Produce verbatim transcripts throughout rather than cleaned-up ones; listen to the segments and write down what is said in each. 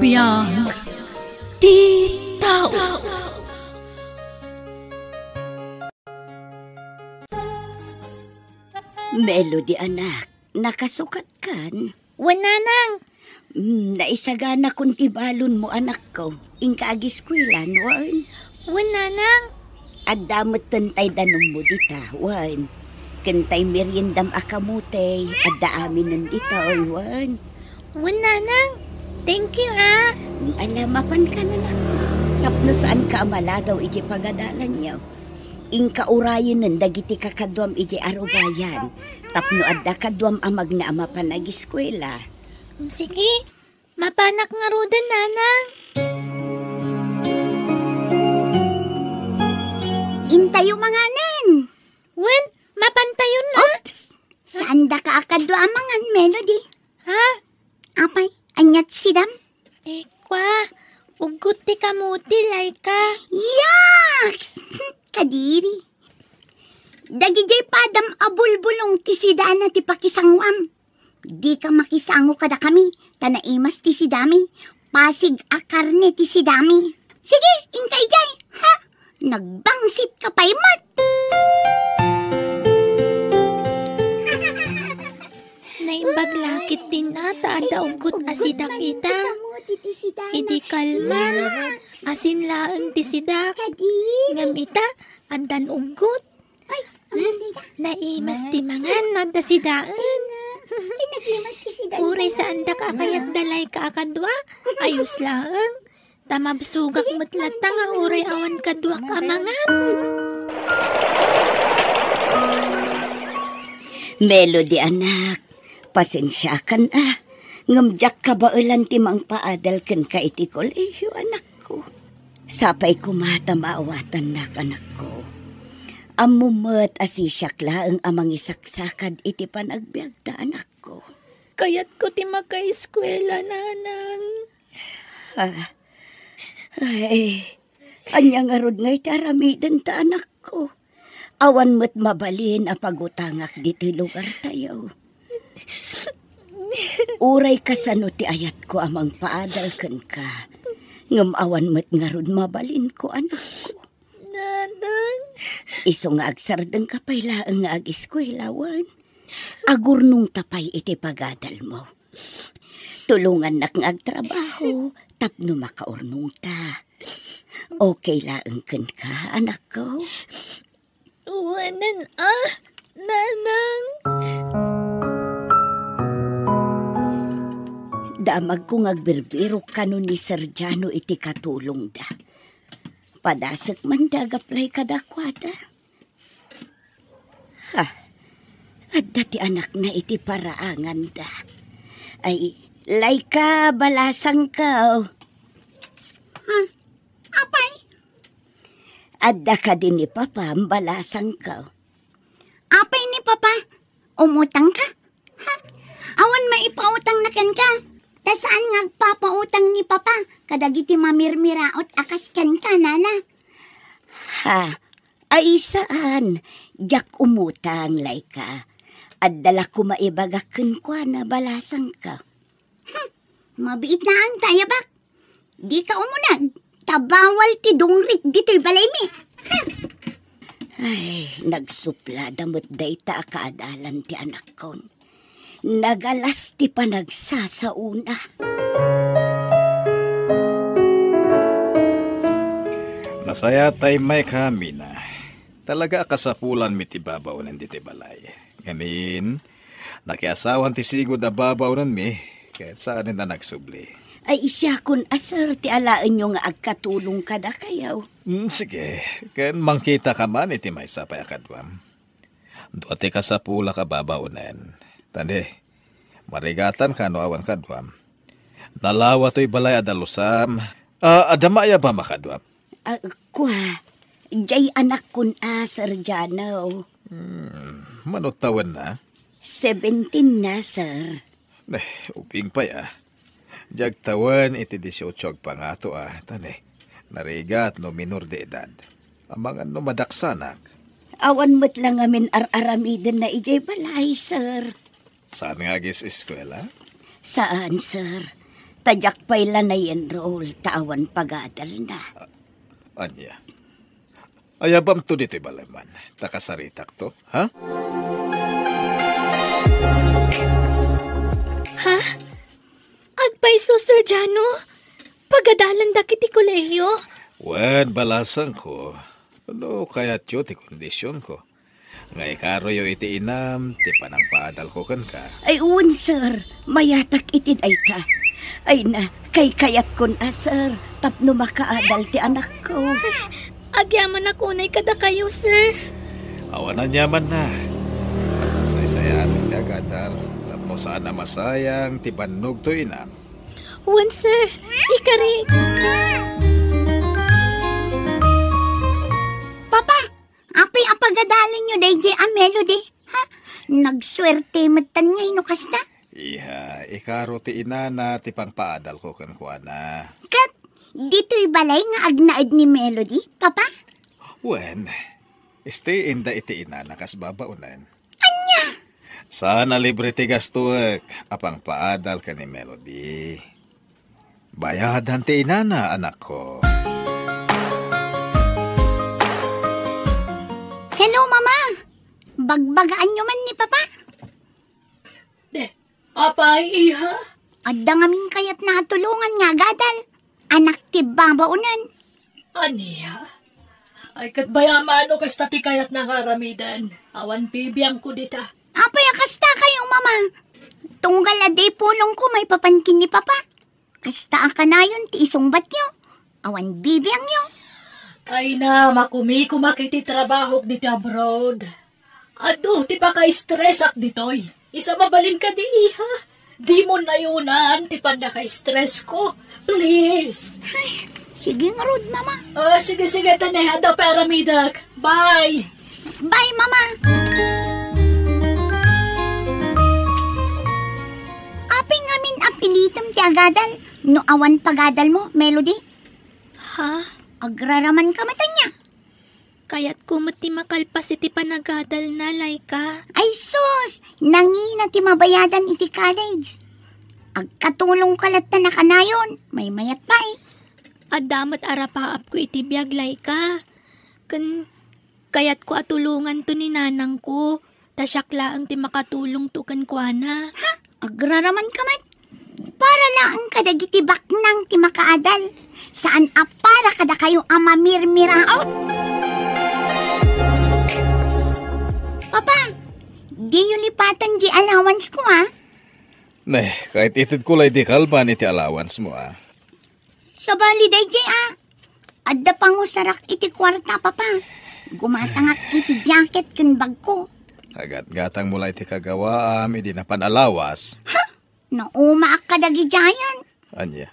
Biag ti tao. Melody, anak, nakasukat kan? Wen, nanang. Mm, naisaganakon ti balonmo, anakko. Inka agiskuela, wen? Wen, nanang. Adda metten tay danummo dita, wen? Ken tay meriendam a kamote, adda aminen ditoy, wen? Wen, nanang. Thank you, ah. Mm, ala, mapanka, anakko. Tapno saanka a maladaw iti pagadalanyo. Inka urayenen dagiti kakaduam iti arubayan, tapno adda kaduam a magna a mapan agiskuela. Mm, sige, mapanak ngaruden, nanang. Intayo manganen. Wen, mapantayon, a? Oops! Saandaka a kadua a mangan, Melody? Ha? Apay, ania ti sidam? Eh, kua, uggot ti kamote, Laika. Yaks! Kadiri. Dagidiay padam a bulbulong ti sidana ti pakisanguam. Dika makisango kadakami, ta naimas ti sidami. Pasig a karne ti sidami. Sige, inka idiay, ha? Nagbangsit ka pay met. Naimbag la ketdin a ta adda uggot a sidak ita. Idi kalman, asin laeng ti sidak. Ngem ita, addan uggot. Ay, hmm? Naimas ti mangan no adda sidaen. Ay, nagimas ti sidaen. Uray saandak a kayat da Laika a kadua, ayos laeng. Ta mabsogak met latta nga uray awan kaduak a mangan. Melody, anak, pasensiakan a, ngem diak kabaelan ti mangpaadal kenka iti kolehiyo, anakko. Sapay koma ta maawatannak, anakko. Ammom met a sisiak laeng a mangisaksakad iti panagbiagta, anakko. Kayatko ti makaeskuela, nanang. Ah. Ay, ania ngarud ngay ti aramidenta, anakko? Awan met mabalin a pagutangak ditoy lugartayo. Uray kasano ti ayatko a mangpaadal kenka, ngem awan met ngarud mabalinko, anakko. Nanang. Isu nga agsardengka pay laeng nga agiskuela, wen? Agurnongta pay iti pagadalmo. Tulongannak nga agtrabaho tapno makaurnongta. Okay laeng kenka, anakko? Wen a, nanang. Damagko nga agbirbirok kano ni Sergiano iti katulongda. Padasek man ti ag-apply kadakuada. Ha, adda ti anakna iti paraanganda. Ay, Laika, balasangko. Hmm, apay? Adda kadi ni Papa, balasangko. Apay ni Papa? Umutangka? Ha? Awan maipautangna kenka? Ta saan nga agpapautang ni Papa kadagiti mamirmiraot a kas kenka, nana? Ha? Ay, saan. Diak umutang, Laika. Adda la koma ibagak kenkuana, balasangko. Hmm, mabiit laeng ta ayabak. Dika umuneg, ta bawal ti dungrit ditoy balaymi. Hmm. Ay, nagsuplada met dayta a kaadalan ti anakkon. Nagalas ti panagsasaona. Nasayaat ta immay ka, Mina. Talaga a kasapulanmi ti babaonen ditoy balay. Ngamin, nakiasawan ti sigud a babaonenmi, ket saanen a nagsubli. Ay, siakon a, sir, ti alaenyo nga agkatulong kadakayo. Mm, sige, ken mangkitaka man iti maysa pay a kaduam. Dua ti kasapulak a babaonen. Tani, marigatanka no awan kaduam. Nalawa toy balay a dalusam. Ah, adda maayabam a kaduam? Ah, kua, diay anakkon a, Sir Jano. Hmm, mano tawenna? Seventeen na, sir. Eh, ubing pay, ah. Diak tawen iti dieciocho agpangato, ah. Tani, narigat no minor de edad. Amangan no madaksanak. Awan met la ngamin ar-aramidenna idiay balay, sir. Saan nga agis-eskuela? Saan, sir. Ta diak pay la na-enroll ta awan pagadalna. Ania? Ayabamto ditoy balay man, ta kasaritakto, ha? Ha? Agpayso, Sir Jano? Pagadalandak iti kolehiyo? Wen, balasangko. No kayatyo ti kondisionko. Nga ikaroyo iti inam ti panangpaadalko kenka. Ay, wen, sir. Mayatak iti dayta. Ay na, kaykayatkon a, sir, tapno makaadal ti anakko. Agyamanak unay kadakayo, sir. Awan aniamanna. Basta saysayaaten ti agadal, tapno saan a masayang ti bannogto inam. Wen, sir. Ikari. Papa, apay a pagadalenyo daydiay a Melody? Ha? Nagsuerte metten ngay no kasta? Iha, ikaro ti inana ti pangpaadalko kenkuana. Ket ditoy balay nga agnaed ni Melody, Papa? Wen, stay-inda iti inana kas babaonen. Ania? Saan a libre ti gastoek a pangpaadal ken ni Melody. Bayadan ti inana, anakko. Hello, Mama. Bagbagaanyo man ni Papa? De, apay, iha? Adda ngamin kayatna a tulongan nga agadal. Anak ti babaonen. Ania? Ay, ket bay-am no kasta ti kayatna nga aramiden. Awan bibiangko dita. Apay a kasta kayo, Mama? Tunggal a di pulongko maipapan ken ni Papa. Kasta a kanayon ti isungbatyo. Awan bibiangyo. Ay na, makumikumak iti trabahok diti abroad. Adu ti paka-stress-ak ditoy. Isu a mabalin kadi, iha? Dimo nayunan ti pannaka-stress-ko. Please. Ay, sige ngarud, Mama. Ah, sige, sige, tane. Adda pay aramidek. Bye. Bye, Mama. Apay ngamin a pilitem ti agadal no awan pagadalmo, Melody? Ha? Agraramanka met ania? Kayatko met ti makalpas iti panagadalna, Laika. Ay sus! Nangina ti mabayadan iti college. Agkatulongka latta a kanayon, maymayat pay. Adda met arapaapko iti biag, Laika. Ken kayatko a tulonganto ni nanangko, ta siak laeng ti makatulongto kenkuana. Ha? Agraramanka met? Para laeng kadagiti baknang ti makaadal. Saan a para kadakayo a mamirmiraot. Papa, diyo lipaten di allowance ko, ha? Ne, kayat itedko lay di kalban iti allowance mo, a. Sabali daydiay, a. Adda pangusarak iti kuarta, Papa. Gumatangak iti jacket ken bagko. Agatgatang mo la iti kagawaam idi napan a lawas. Ha? Naumaak kadagidiayen. Ania?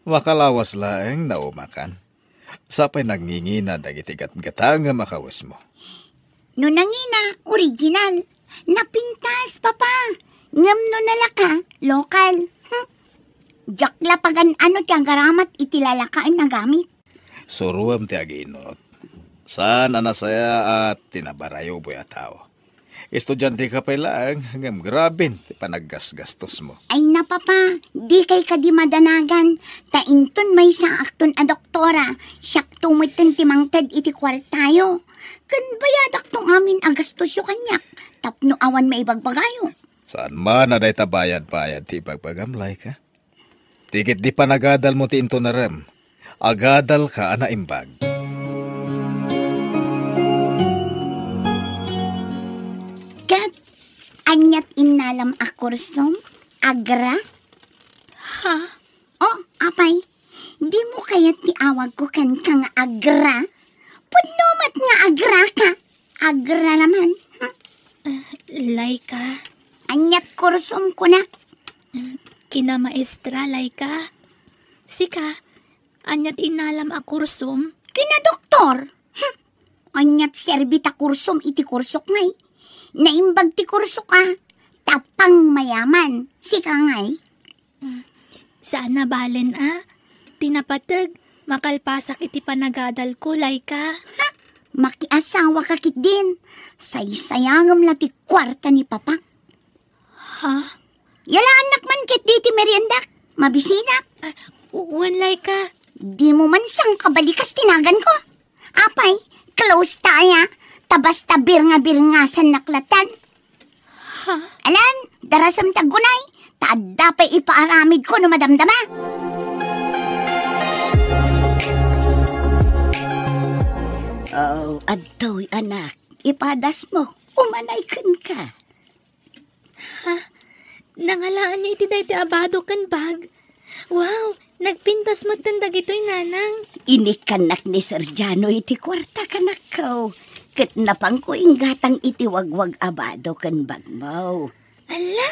Makalawas laeng naumakan. Sapay nangingina dagiti gatgatangem a kawesmo. No nangina, original. Napintas, Papa. Ngem no nalaka, lokal. Hmm. Diak la pagan-ano ti agaramat iti lalakaen a gamit. Suroem ti aginot. Saan a nasayaat ti nabarayoboy a tao. Estudianteka pay laeng, ngem graben ti panaggasgastosmo. Ay na, Papa, dikay kadi madanagan, ta inton maysaakton a doktora, siakto metten ti mangted iti kuartayo. Ken bayadakto ngamin a gastosyo kaniak, tapno awan maibagbagayo. Saan man a dayta bayad-bayad ti ibagbagam, Laika? Ti ketdi panagadalmo ti intunarem, agadalka a naimbag. Ket aniat innalam a kursom? Agra? Ha? Oh, apay, dimo kayat ti awagko kenka nga agra? Pudno met nga agraka. Agraraman. Hmm? Ah, Laika. Aniat kursom kunak? Kinamaestra, Laika. Sika, aniat innalam a kursom? Kinadoktor. Hmm. Aniat serbi ta kursom iti kursok ngay? Naimbag ti kursok a. Tapang mayaman. Sika ngay? Mm. Saan a balen a. Ti napateg, makalpasak iti panagadalko, Laika. Ha? Makiasawaka ketdin. Saysayangem la ti kuarta ni Papak. Ha? Yalaannak man ketdi ti meriendak. Mabisinak? Ah, wen, Laika. Dimo man sangkabalikas ti naganko. Apay, close ta aya, ta basta birnga-birngasannak latta. Ha? Alan, darasem ti aggunay, ta adda pay ipaaramidko no madamdama. Oh, adtoy, anak, ipadasmo, umanay kenka. Ha? Nangalaanyo iti daytoy a bado ken bag? Wow! Nagpintas metten dagitoy, Nanang. Inikkannak ni Sergiano iti kuarta, kanakko. Ket napanko inggatang iti wagwag a bado ken bagmo. Ala!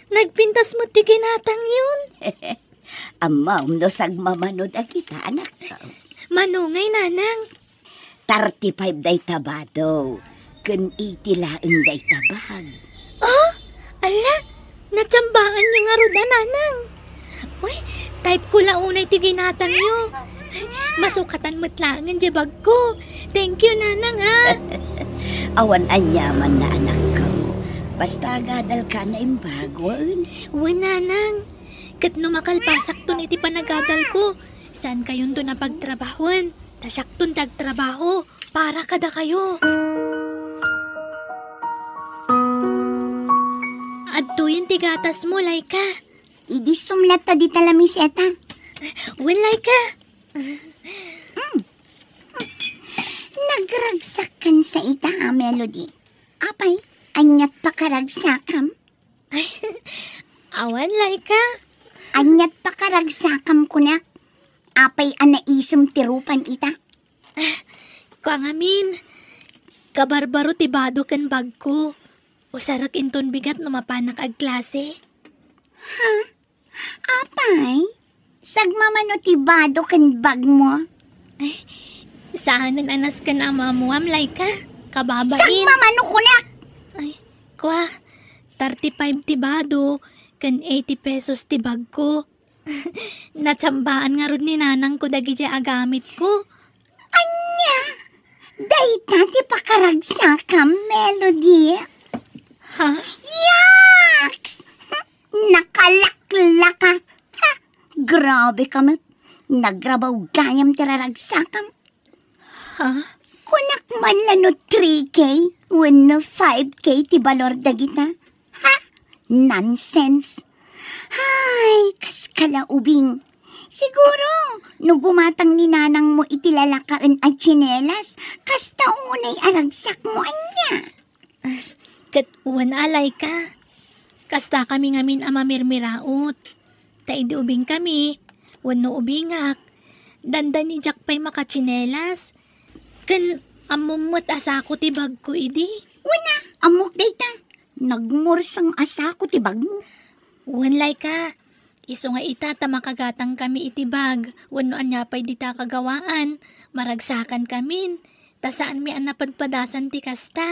Nagpintas met ti ginatangyon. Ammom no sagmamano dagita, anakko. Mano ngay, Nanang? Thirty-five dayta bado, ken eighty laeng dayta bag. Oh, ala, natsambaanyo ngarud a, Nanang. Uy, type ko la unay ti ginatangyo. Masukatan met laengen diay bagko. Thank you, Nanang, ah. Awan aniamanna, anakko. Basta agadalka naimbag, wen? Wen, Nanang. Ket no makalpasakton iti panagadalko, saankayonton a pagtrabahoen. Ta siakton ti agtrabaho para kadakayo. Adtoyen ti gatasmo, Laika. Idi sumlatta dita lamiseta. Wen, Laika. Mm. Nagragsak ken sa ita a Melody. Apay, aniat pakaragsakam? Ay, awan, Laika. Aniat pakaragsakam kunak? Apay a naisem ti rupan ita? Ah, kua ngamin, kabarbaro ti bado ken bagko. Usarek inton bigat no mapanak agklase. Ha? Apay? Sagmamano ti bado ken bagmo? Ay, saanen a nasken a ammoam, Laika. Kababain. Sagmamano kunak! Ay, kua, thirty-five ti bado, ken eighty pesos ti bagko. Natsambaan ngarud ni nanangko dagidiay a gamitko. Ania? Dayta ti pakaragsakam, Melody? Ha? Yaks! Nakalaklaka! Ha? Grabe ka met. Nagrabaw gayam ti raragsakam. Ha? Kunak man la no three K wenno five K ti balor dagita. Ha? Nonsense. Hay, kas kalaubing. Siguro, no gumatang ni nanangmo iti lalakaen a tsinelas, kasta unay a ragsakmo ania. Ket wen, Laika, kastakami ngamin a mamirmiraot. Ta idi ubingkami, wenno ubingak, dandani diak pay makatsinelas. Ken ammom met a sako ti bagko idi. Wen a, ammok dayta. Nagmurseng a sako ti bagmo. Wen, Laika, isu nga ita ta makagatangkami iti bag wenno ania pay dita a kagawaan, maragsakankamin, ta saanmi a napadpadasan ti kasta.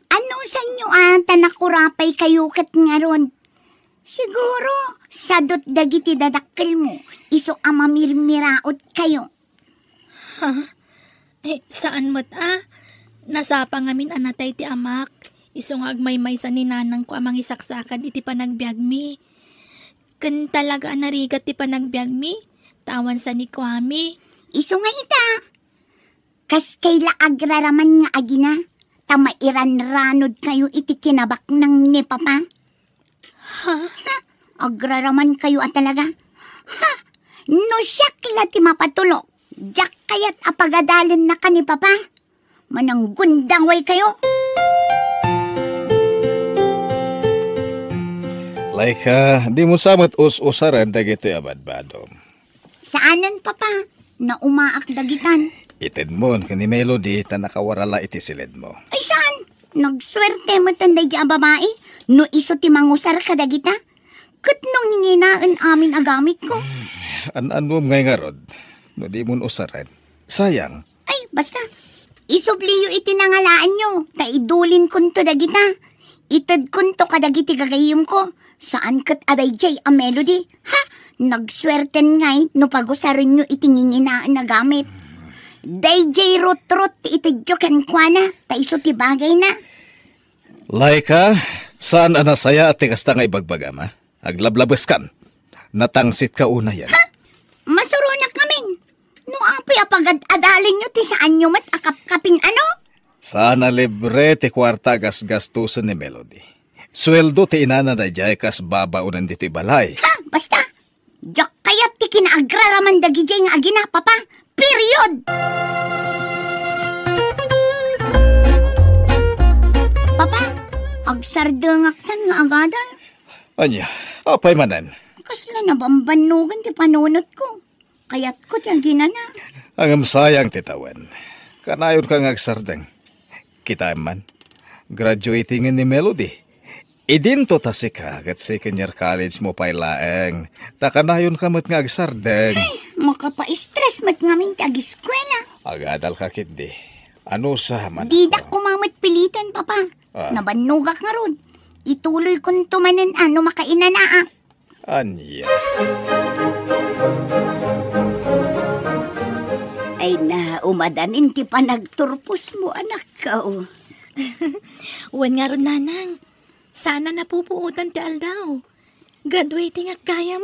Anusanyo a ta nakurapaykayo ket ngarud? Siguro, sadut dagiti dadakkelmo, isu a mamirmiraotkayo. Ha? Eh, saan met a? Nasapa ngamin a natay ti amak, isu nga agmaymaysa ni nanangko a mangisaksakad iti panagbiagmi. Ken talaga a narigat ti panagbiagmi, ta awan sanikuami. Isu nga ita, kas kayla agraraman nga agina, ta mairanranodkayo iti kinabaknang ni Papa. Ha? Ha? Agraramankayo a talaga? Ha? No siak la ti mapatulok, diak kayat a pagadalennaka ni Papa. Mananggundawaykayo. Laika, dimo sa met us-usaren dagitoy a badbadom. Saanen, Papa. Naumaak dagitan. Itedmo ken ni Melody ta nakawarala iti siledmo. Ay, saan? Nagsuerte met daydi a babai no isu ti mangusar kadagita. Ket no nginginaen amin a gamitko. An-annuem ngay ngarud no dimon usaren. Sayang. Ay, basta. Isubliyo iti nangalaanyo, ta idulinkonto dagita. Itedkonto kadagiti gagayyemko. Saan ket a daydiay a Melody? Ha? Nagsuerten ngay no pagusarenyo iti nginginaen a gamit. Daydiay rutrut ti itedyo kenkuana, ta isu ti bagayna. Laika, saan a nasayaat ti kasta nga ibagbagam, a? Aglablabeskan. Natangsit ka unayen. Ha? Masuronak ngamin. No apay a pagad-adalinyo ti saanyo met a kapkapin, ano? Sana libre ti kuarta a gasgastosen ni Melody. Sueldo ti inana daydiay kas babaonen ditoy balay. Ha? Basta, diak kayat ti kinaagraraman dagidiay nga agina, Papa. Period! Papa, agsardengak san nga agadal. Ania, apay manen? Kasla nabambannogan ti panunotko. Kayatko ti aginana. Ngem sayang ti tawen. Kanayonka nga agsardeng. Kitaem man, graduating ni Melody. Idinto ta sika ket second year college mo pay laeng. Ta kanayonka met nga agsardeng. Ay, makapaistres met ngamin ti agiskuela. Agadalka ketdi. Anusa man. Didak koma met piliten, Papa. Ah. Nabannogak ngarud. Ituloykonto manen a no makainanaak. Ania? Ay na, umadanin ti panagturposmo, anakko. Wen ngarud, Nanang. Sana napupuotan ti aldaw. Graduating ak gayam.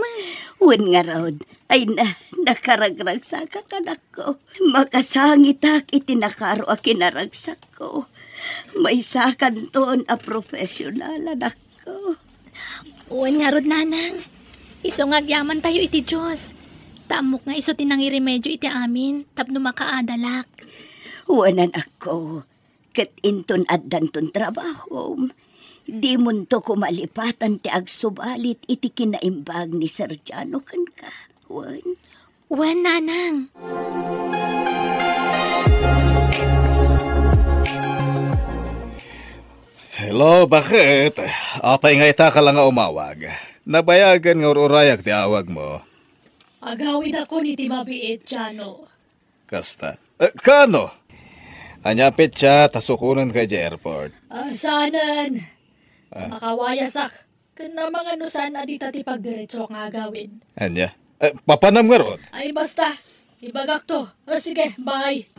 Wen ngarud. Ay na, nakaragragsakak, anakko. Makasangitak iti nakaro a kinaragsakko. Maysakanton a profesional, anakko. Wen ngarud, Nanang. Isu nga agyamantayo iti Dios. Ta ammok nga isu ti nangiremedio iti amin tapno makaadalak. Wen, anakko, ket inton addanton trabahom, dimonto koma lipatan ti agsubalit iti kinaimbag ni Sergiano kenka. Wen? Wen, Nanang. Hello, bakit? Apay nga ita ka la nga umawag? Nabayagen nga ur-urayak ti awagmo. Agawidakon iti mabiit, Jano. Kasta. Eh, kano? Ania petsa ta sukonenka idiay airport? Ah, saanen. Ah. Makawayasak. Ken amangan no saan a dita ti pagdiretso nga agawid. Ania? Eh, papanam ngarud? Ay, basta. Ibagakto. O, sige, bye.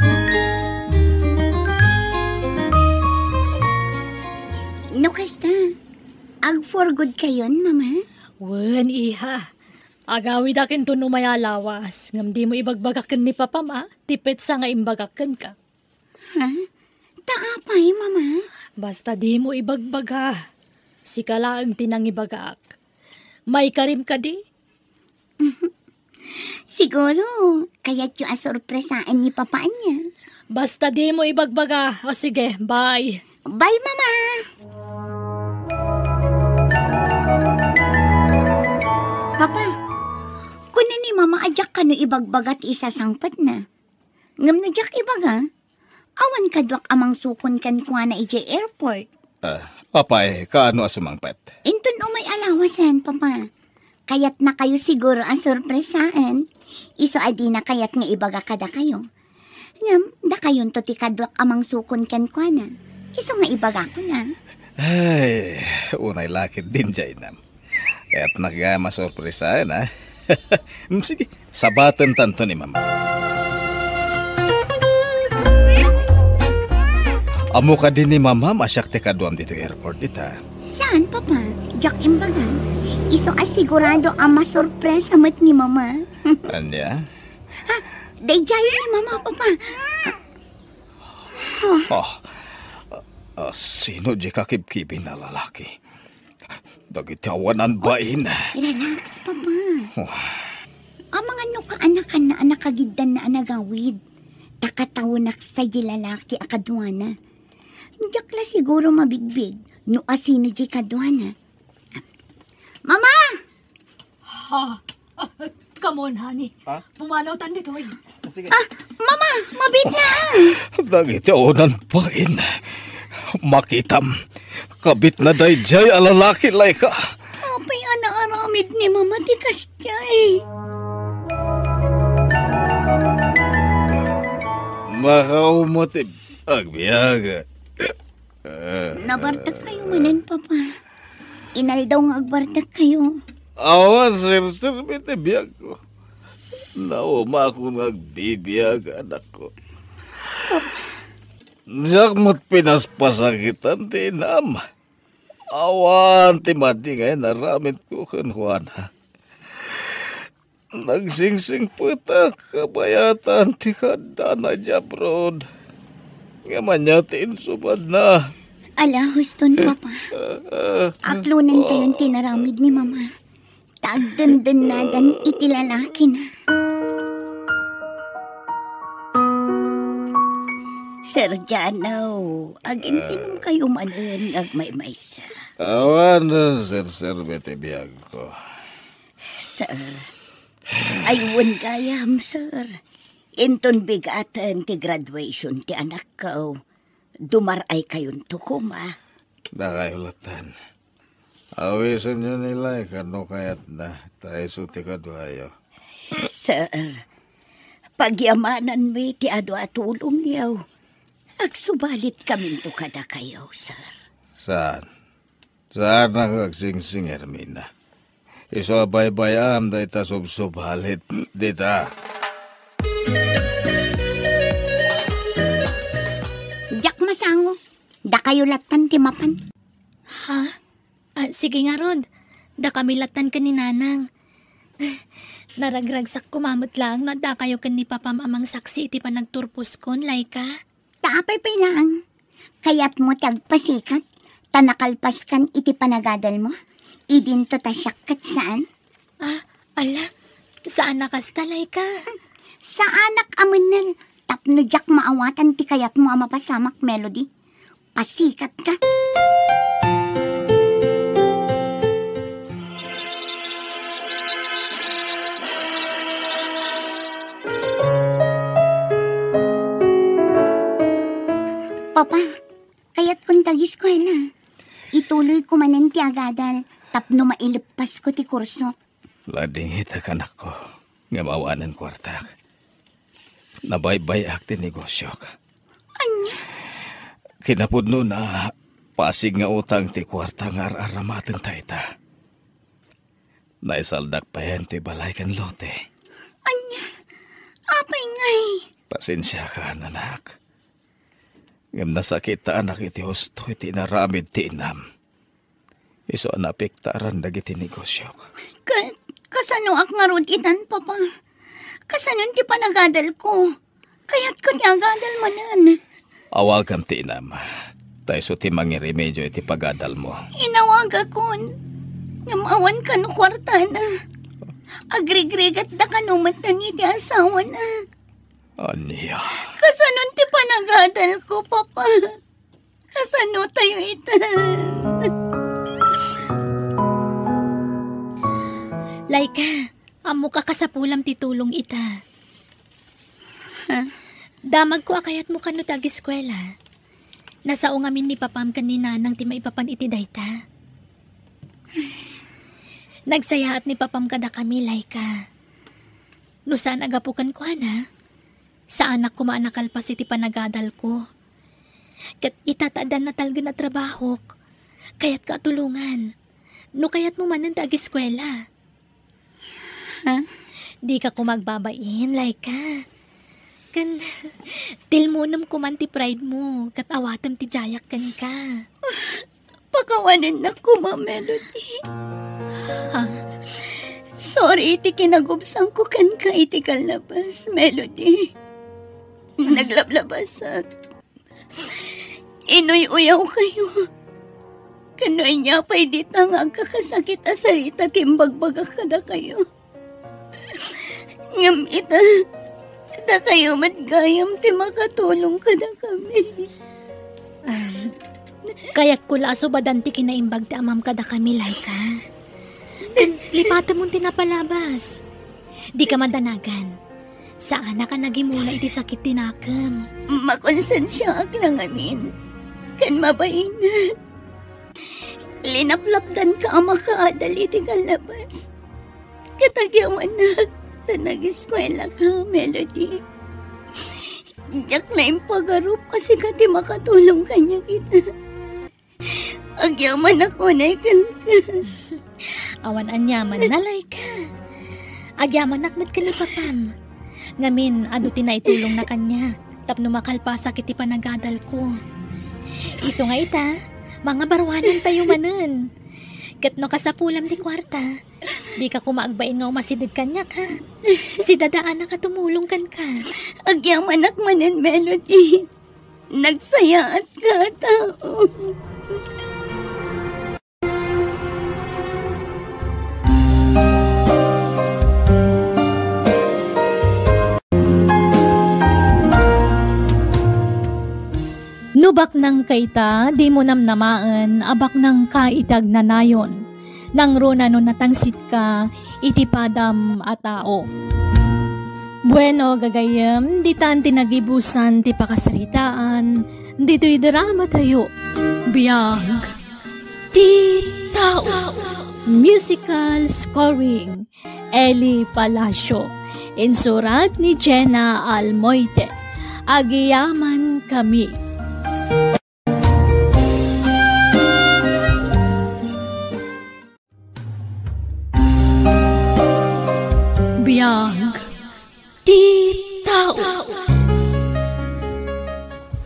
No kasta, ag-for good kayon, Mama? Wen, iha. Agawidak inton umay a lawas, ngem dimo ibagbaga ken ni Papam a ti petsa nga imbagak kenka. Ha? Ta apay, Mama? Basta dimo ibagbaga. Sika laeng ti nangibagak. Maikarim kadi? Siguro, kayatyo a sorpresaen ni Papa ania. Basta dimo ibagbaga. O sige, bye. Bye, Mama! Papa, kuna ni Mama a diak kano ibagbaga ti isasangpetna. Ngem no diak ibaga, awan kaduak a mangsukon kenkuana idiay airport. Ah, apay, kaano a sumangpet? Inton umay a lawasen, Papa. Kayatnakayo siguro a sorpresaen. Isu a dina kayat nga ibaga kadakayo. Ngem, dakayonto ti kaduak a mangsukon kenkuana. Isu nga ibagakon a. Ay, unay lakit din, Jainam. Kayatnak gayam a sorpresaen, ha? Mm, sige, sabatentanto ni Mama. Ammo kadi ni Mama a siak ti kaduam ditoy airport ita? Saan, Papa? Diak imbaga. Isu a sigurado a masorpresa met ni Mama. Ania? Ha? Daydiay ni Mama, Papa. Ah, ah, sino di kakibkibin a lalaki? Dagiti awanan bain. Oops, relax, Papa. Oh. Amangan no kaanakanna a nakagiddanna a nagawid. Ta katawenak sa di lalaki a kaduana. Diak la siguro mabigbig no asino di kaduana. Mama! Ha? Ah, come on, honey. Ha? Pumanawtan ditoy. Sige. Ah, Mama, mabiit na, ah. Dagiti awanan bain. Makitam. Kabit na daydiay a lalaki, Laika. Apay a naaramid ni Mama ti kasdiay? Makaumot ti agbiag. Nabartek kayo manen, Papa. Inaldaw nga agbartek kayo. Awan serserbi ti biagko. Naumakon nga agbibiag, anakko. Diak met pinaspasakitan ti inam. Awan ti madi nga inaramidko kenkuana. nagsingsingpetak kabayatan ti kaadda na idiay abroad. Ngem ania ti insubadna? Ala, huston, Papa. Aklonentayon ti inaramid ni Mama. Ta agdendennadan iti lalakina. Sir Jano, agintinongkayo manen nga agmaymaysa. Awan, sir, sir, iti biagko. Sir, ay wen gayam, sir. Inton bigaten ti graduation ti anakko, dumar-aykayonto koma. Dakayo latten. Awisenyo ni Laika no kayatna, ta isu ti kaduayo. Sir, pagyamananmi ti adu a tulongyo. Agsubalitkaminto kadakayo, sir. Saan? Saan nga agsingsing, Hermina? Isu a baybay-am dayta subsubalit dita. Diak masango. Dakayo lattan ti mapan. Ha? Ah, sige ngarud. Dakami lattan ken ni Nanang. Naragragsak koma met laeng no addakayo ken ni Papam a mangsaksi iti panagturposkon, Laika. Ta apay pay laeng? Kayatmo ti agpasikat, ta nakalpaskan iti panagadalmo? Idinto ta siak ket saan? Ah, ala, saan a kasta, Laika? Saanak a mennel, tapno diak maawatan ti kayatmo a mapasamak, Melody. Pasikatka. Papa, kayatkon ti ageskuela. Ituloyko manen ti agadal tapno maileppasko ti kursok. Ladingitak, anakko, ngem awanen kuartak. Nabaybay-ak ti negosiok. Ania? Kinapudnona, pasig nga utang ti kuarta nga ar-aramatenta ita. Naisaldak payen ti balay ken lote. Ania? Apay ngay? Pasensiakan, anak. Ngem nasakitanak iti husto iti inaramid ti inam. Isu a naapektaran dagiti negosiok. Ka-, kasanoak ngarud itan, Papa? Kasanon ti panagadalko? Kayatko ti agadal manen. Awagam ti inam. Ta isu ti mangiremedio iti pagadalmo. Inawagakon. Ngem awan kano kuartana. Agrigrigatda kano metten iti asawana. Ania? Kasanon ti panagadalko, Papa? Kasano tayo ita? Laika, ammok a kasapulam ti tulong ita. Ha? Damagko a kayatmo kano ti ageskuela. Nasao ngamin ni Papam ken ni Nanang ti maipapan iti dayta. Nagsayaat ni Papam kadakami, Laika. No saan a gapu kenkuana, saanak koma a nakalpas iti panagadalko. Ket ita ta addan natalgen a trabahok, kayatka a tulongan. No kayatmo manen ti ageskuela. Ha? Dika koma agbabain, Laika. Ken tilmonem koman ti pride mo, ket awatem ti diayak kenka. Pakawanennak koma, Melody. Ha? Sorry iti kinagubsangko kenka iti kallabas, Melody. Naglablabasak. Inuy-uyawkayo. Ken no ania pay dita nga agkakasakit a sarita ti imbagbagak kadakayo. Ngem ita, dakayo met gayam ti makatulong kadakami. Um, kayatko la a subadan ti kinaimbag ti amam kadakami, Laika. Ken lipatemon ti napalabas. Dika madanagan. Saanak a nagimuna iti sakit ti nakem. Makonsensiaak la ngamin. Ken mabainat. Linaplapdanka a makaadal iti kallabas. Ket agyamanak ta nageskuelaka, Melody. Diak la impagarup a sika ti makatulong kaniak ita. Agyamanak unay kenka. Awan aniaman, Laika. Agyamanak met ken ni Papam. Ngamin, adu ti naitulongna kaniak tapno makalpasak iti panagadalko. Isu nga ita, mangabaruanantayo manen. Ket no kasapulam ti kuarta, dika koma agbain nga umasideg kaniak, ha? Si Dada Ana a tumulong kenka. Agyamanak manen, Melody. Nagsayaatka a tao. No baknangka ita, dimo namnamaen a baknangka iti agnanayon. Nangruna no natangsitka iti padam a tao. Bueno, gagayyem, ditan ti nagibusan ti pakasaritaan ditoy drama tayo. Biag ti tao. Musical scoring, Eli Palacio. Insurat ni Jenna Almoite. Agiyaman kami. Biag ti tao.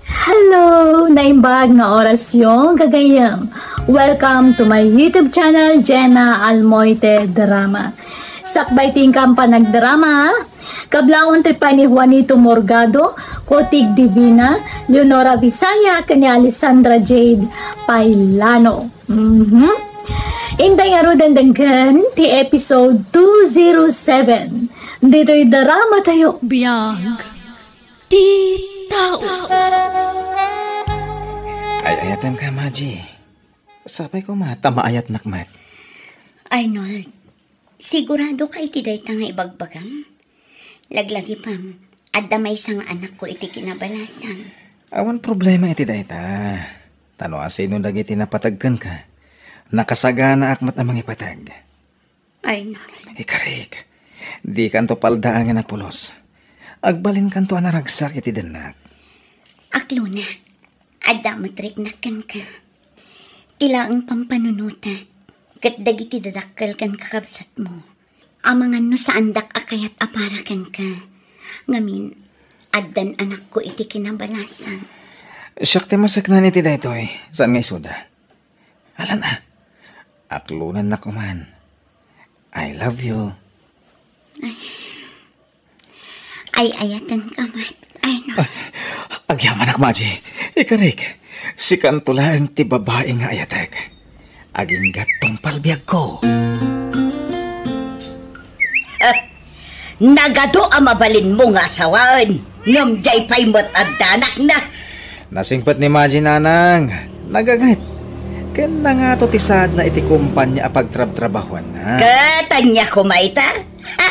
Hello! Naimbag nga orasyo, gagayyem. Welcome to my YouTube channel, Jenna Almoite Drama. Sakbay ti inkam panagdrama, kablawan ti pay ni Juanito Morgado, Kotig Divina, Leonora Visaya, ken ni Alessandra Jade Pailano. Mhm. Intay ngaruden denggen ti episode two zero seven. Ditoy drama tayo. Biag ti tao. Ay-ayatenka, Maji. Sapay koma ta maayatnak met. Arnold, sigurado ka iti dayta nga ibagbagam? Laglagipem, adda maysa nga anakko iti kinabalasan. Awan problema iti dayta. Ta no asino dagiti napateg kenka, nakasaganaak met a mangipateg. Arnold. Ikarik, dikanto paldaangen a pulos. Agbalinkanto a naragsak iti dennak. Aklona, adda met riknak kenka. Ti laeng pampanunotek ket dagiti dadakkel ken kakabsatmo. Amangan no saandak a kayat a para kenka. Ngamin, addan anakko iti kinabalasan. Siak ti maseknan iti daytoy, saan nga isuda. Alan a. Aklonennak koman. I love you. Ay, ay-ayatenka met. Ay, no. Ah, agyamanak, Maji. Ikarik, sikanto laeng ti babai nga ayatek. Agingga't tungpal biagko. Ah, nagadu a mabalinmo nga asawaen, ngem diay pay met adda anakna. Nasingpet ni Maji, nanang. Nagaget. Ken nangato ti saadna iti kompania a pagtrabtrabahuanna. Ket ania koma ita? Ha?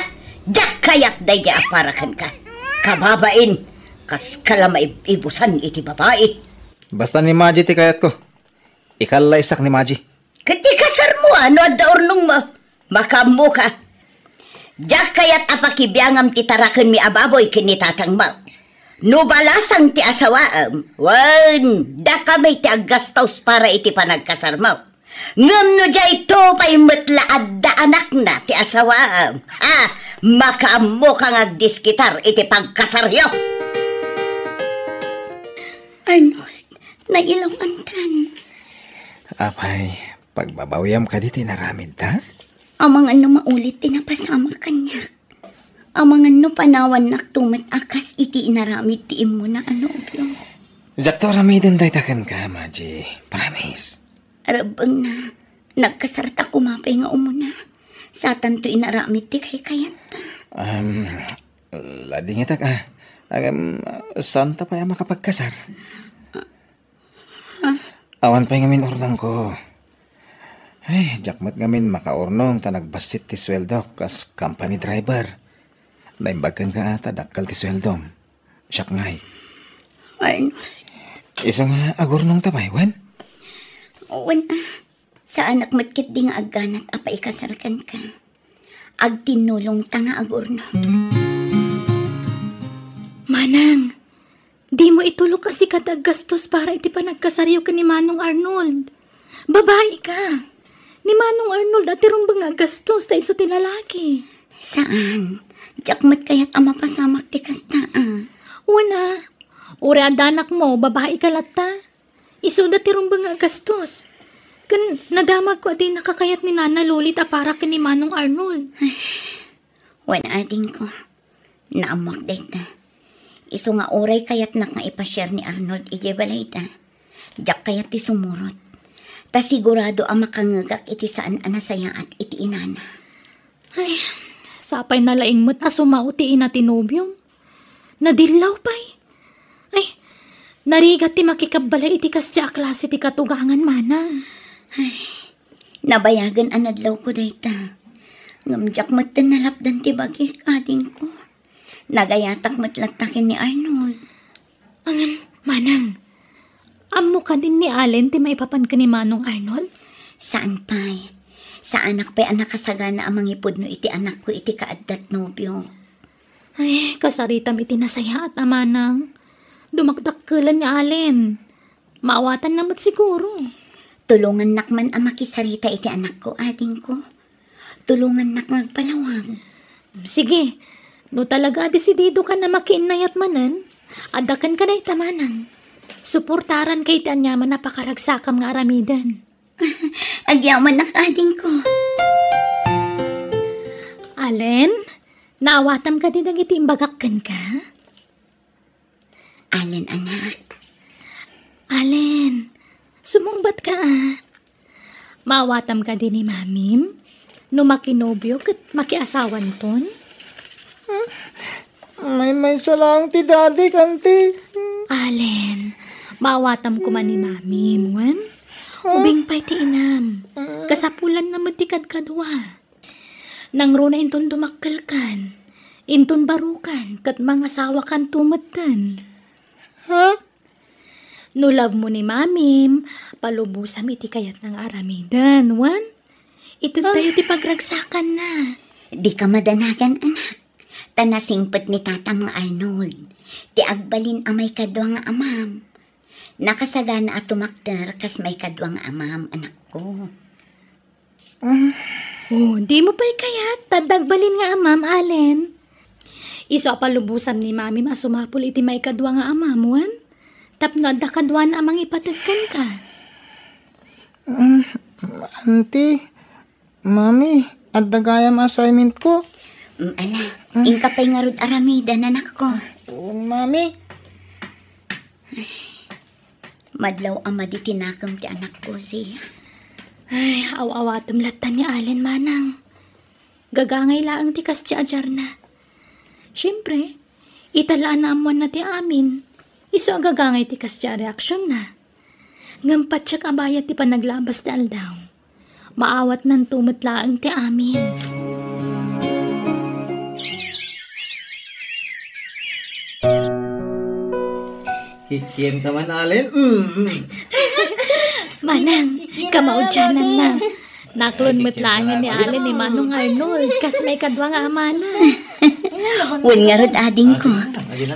Diak kayat daydi a para kenka. Kababain, kaska la maib-ibusan iti babai. Basta ni Maji ti kayatko. Ikallaisak ni Maji. Ket ikasarmo a no adda urnongmo. Makaammoka. Diak kayat a pakibiangam ti tarakenmi a baboy ken ni tatangmo. No balasang ti asawaem, wen, dakami ti aggastos para iti panagkasarmo. Ngem no diayto pay met la adda anakna ti asawaem, ha, makaammoka nga agdiskitar iti pagkasaryo. Arnold, nailawantan. Apay, pagbabawiam kadi ti inaramidta? Amangan no maulit ti napasamak kaniak. Amangan no panawannakto met a kas iti inaramid ti immuna a nobio. Diakto aramiden dayta kenka, Maji. Promise. Rebbengna, nagkasarta koma pay nga umuna. Satanto inaramid ti kaykayatta. Um, ladingitak, ah. Agam, santa pay a makapagkasar? Awan pay ngamin urnongko. Ay, diak met ngamin makaurnong ta nagbassit ti sueldok kas company driver. Naimbag kenka a ta dakkel ti sueldom. Siak ngay. Arnold. Isu nga agurnongta pay, wen? Wen, ah. Saanak met ketdi nga agganat a paikasar kenka. Agtinnulongta nga agurnong. Manang, dimo itulok a sika ti aggastos para iti panagkasaryo ken ni Manong Arnold. Babai ka. Ni Manong Arnold a ti rumbeng nga aggastos ta isu ti lalaki. Saan. Diak met kayat a mapasamak ti kasta, ah. Wen a. Uray adda anakmo, babai ka latta. Isuda ti rumbeng nga aggastos. Ken nadamagko a dinaka kayat ni Nana Lolit a para ken ni Manong Arnold. Wen, adingko, naammoak dayta. Isu nga uray kayatnak nga ipasiar ni Arnold idiay balayda, diak kayat ti sumurot. Ta sigurado a makangngegak iti saan a nasayaat iti inana. Ay, sapay na laeng met a sumao ti ina ti nobiom. Nadillaw pay. Ay, narigat ti makikabbalay iti kasdiay a klase ti katugangan, manang. Ay, nabayagen a nadlawko dayta. Ngem diak metten nalapdan ti bagik, adingko. Nagayatak met latta ken ni Arnold. Ngem, manang, ammo kadin ni Allen ti maipapan ken ni Manong Arnold? Saan pay. Saanak pay a nakasagana a mangipudno iti anakko iti kaaddat nobio. Ay, kasaritam iti nasayaat a manang. Dumakdakkelen ni Allen. Maawatanna met siguro. Tulongannak man a makisarita iti anakko, adingko. Tulongannak nga agpalawag. Sige, no talaga a desididokan a makiinnayat manen, adda kenka dayta, manang. Suportaranka iti aniaman a pakaragsakam nga aramiden. Agyamanak, adingko. Allen, naawatam kadi dagiti imbagak kenka? Allen, anak. Allen, sumungbat ka, ah. Maawatam kadi ni mamim? No makinobio ket makiasawanton? Hmm? Maymaysa laeng ti dadik, anti. Allen, maawatam koma ni mamim, wen? Ubing pay ti inam. Kasapulanna met ti kadkadua. Nangruna inton dumakkelkan, inton barokan, ket mangasawakanto metten. Ha? No love mo ni mamim, palubosam iti kayatna nga aramiden, wen? Itedtayo ti pagragsakanna. Dika madanagan, anak. Ta nasingpet ni tatam nga Arnold ti agbalin a maikadua nga amam. Nakasagana a tumakder kas maikadua nga amam, anakko. Mm. Oh, dimo pay kayat ta adda agbalin nga amam, Allen? Isu a palubosam ni mamim a sumapul iti maikadua nga amam, wen? Tapno adda kaduana a mangipateg kenka. Mm, anti, mami, adda gayam assignment ko. Mm, ala, inka pay ngarud aramiden, anakko. Wen, mami. Madlaw a madi ti nakem ti anakko, Zia. Ay, aw-awatem latta ni Allen, manang. Gagangay laeng ti kasdiay a diarna. Siempre, ita la a naammoanna ti amin. Isu a gagangay ti kasdiay a reaksionna. Ngem patiek a bayat ti panaglabas ti aldaw. Maawatnanto met laeng ti amin. Kikienka man, Allen? Mm, mm. Manang, kamaudiananna. Naklon met laengen ni Allen ni Manong Arnold, kas maikadua nga amana. Wen ngarud, adingko,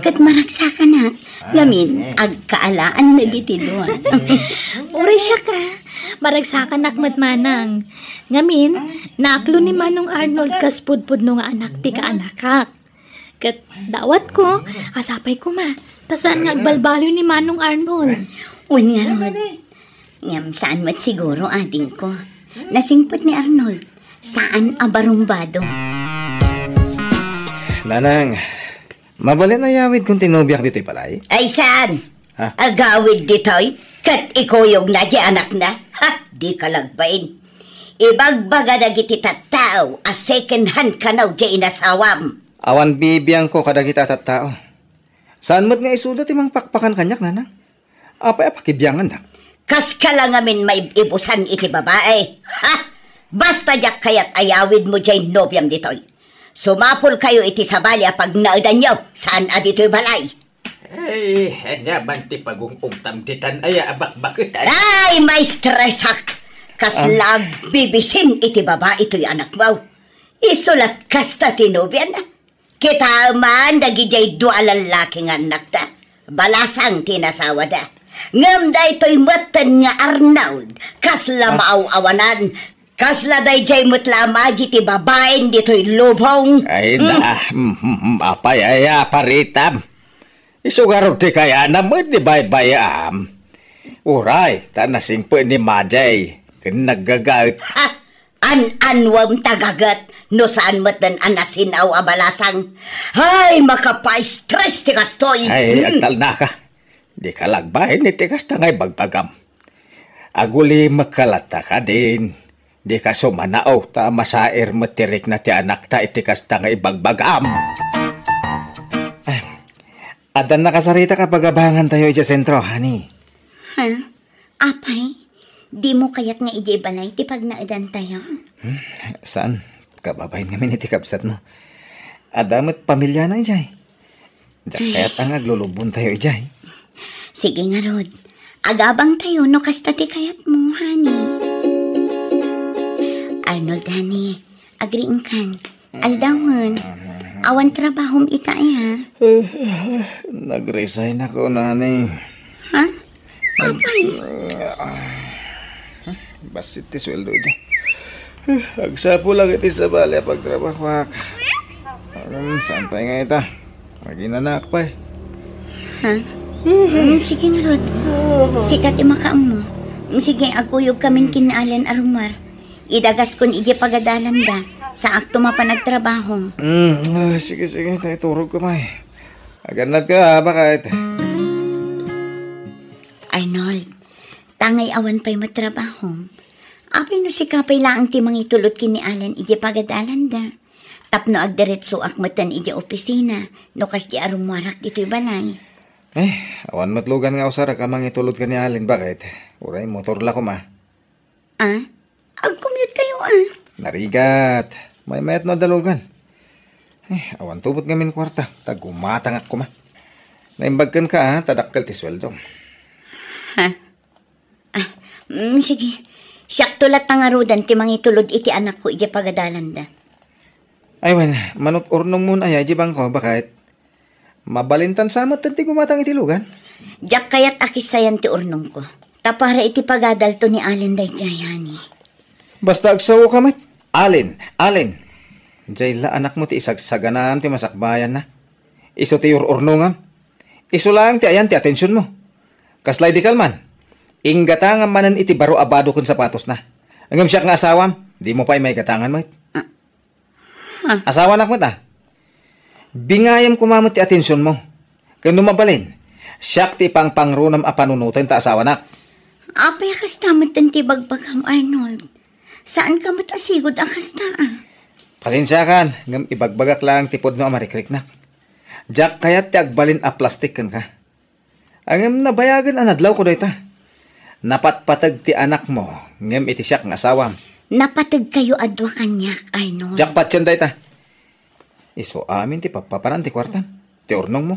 ket maragsakanak. Ngamin, agkaalaan dagiti dua. Uray siak, a. Maragsakanak met, manang. Ngamin, naaklo ni Manong Arnold kas pudpudno nga anak ti kaanakak. Ket dawatko a sapay koma, ta saan nga agbalbaliw ni Manong Arnold. Wen ngarud. Ngem saan met siguro, adingko. Nasingpet ni Arnold. Saan a barumbado. Nanang, mabalin a yawidkon ti nobiak ditoy balay? Ay, saan? Ha? Agawid ditoy? Ket ikuyogna diay anakna? Ha? Dika lagbain. Ibagbaga dagiti tattao a second hand kano diay inasawam. Awan bibiangko kadagiti a tattao. Saan met nga isuda ti mangpakpakan kaniak, nanang? Apay a pakibiangandak? Kaska la ngamin maib-ibusan iti babai. Ha? Basta diak kayat a yawidmo diay nobiam ditoy. Sumapulkayo iti sabali a pagnaedanyo, saan a ditoy balay. Ay, ania man ti pagung-ugtam ditan aya a bakbaketan? Ay, maestresak! Kasla agbibisin iti babai toy anakmo. Isu lat kasta ti nobiana. Kitaem man dagidiay dua a lallaki nga annakda. Balasang ti nasawada. Ngem daytoy metten nga Arnold, kasla maaw-awanan, kasla daydiay met la a madi ti babain ditoy lubong. Ay, da, mm, mm, mm, apay aya, paritam. Isu ngarud ti kayana met ni baybay-am. Uray, ta nasingpet ni Madey. ken naggagaet. Ha? An-anwem ta gaget no saan metten a nasin-aw a balasang. Ay, makapa-stress ti kastoy. Ay, hmm, agtalnaka. Dika lagbayen iti kasta nga ibagbagam. Agulimekka latta kadin. Dika sumanaw ta masair met ti rikna ti anakta iti kasta nga ibagbagam. Ay, addan nakasaritak a pagabangantayo idiay sentro, honey. Ha? Apay, dimo kayat nga idiay balay ti pagnaedantayo? Hmm, saan? Kababain ngamin iti kabsatmo. Adda met pamiliana idiay. Diak kayat nga aglulubontayo idiay. Sige ngarud, agabangtayo no kasta ti kayatmo, honey. Arnold, honey, agriingkan. Aldawen, awan trabahom ita, aya? Nag-resign ako, honey. Ha? Apay? Bassit ti sueldo ita. Agsapul lang iti sabali a pagtrabahoak. Ngem, saan pay nga ita? Aginanak pay. Ha? Mm, sige ngarud. Sika ti makaammo. Mm, sige, agkuyogkamin ken ni Allen a rummuar. Idagaskon idiay pagadalanda. Saakto mapan agtrabaho. Mm, ah, sige, sige. Tay turog ka, may. Agannad ka, ha, bakit? Arnold, tangay awan pay met trabahom. Apay no sika pay laeng ti mangitulod ken ni Allen idiay pagadalanda? Tapno agdiretsoak metten idiay opisina, no kasdi a rummuarak ditoy balay. Eh, awan met lugan nga usarek a mangitulod ken ni Allen, bakit? Uray motor la koma. Ah? Agcommute kayo, ah? Narigat. Maymayat no adda lugan. Eh, awan tubot ngamin kuarta. Ta gumatangak koma. Naimbag kenka, ah, ta dakkel ti sueldo. Ha? Ah, mm, sige. Siakto latta ngaruden ti mangitulod iti anakko idiay pagadalanda. Ay, wen, manut-urnongmon aya idiay bangko, bakit? Mabalintan sa met ti gumatang iti lugan? Diak kayat a kissayan ti urnongko. Ta para iti pagadalto ni Allen daydiay, honey. Basta agsaoka met. Allen, Allen. Diay la anakmo ti isagsaganam ti masakbayanna. Isu ti ur-urnongam. Isu laeng ti ayan ti atensionmo. Kasla idi kalman, inggatangam manen iti baro a bado ken sapatosna. Ngem siak nga asawam, dimo pay maigatangan met. Ah. Ha? Asawanak met, a. Bingayam koma met ti atensionmo. Ken no mabalin, siak ti ipangpangronam a panunoten ta asawanak. Apay a kasta met ti ibagbagam, Arnold? Saanka met a sigud a kasta, a. Pasensiakan, ngem ibagbagak laeng ti pudno a marikriknak. Diak kayat ti agbalin a plastik kenka. Ngem nabayagen a nadlawko dayta. Napatpateg ti anakmo, ngem iti siak nga asawam. Napategkayo a dua kaniak, Arnold. Diak patien dayta. Isu amin ti pappaparan ti kuartam, ti urnongmo.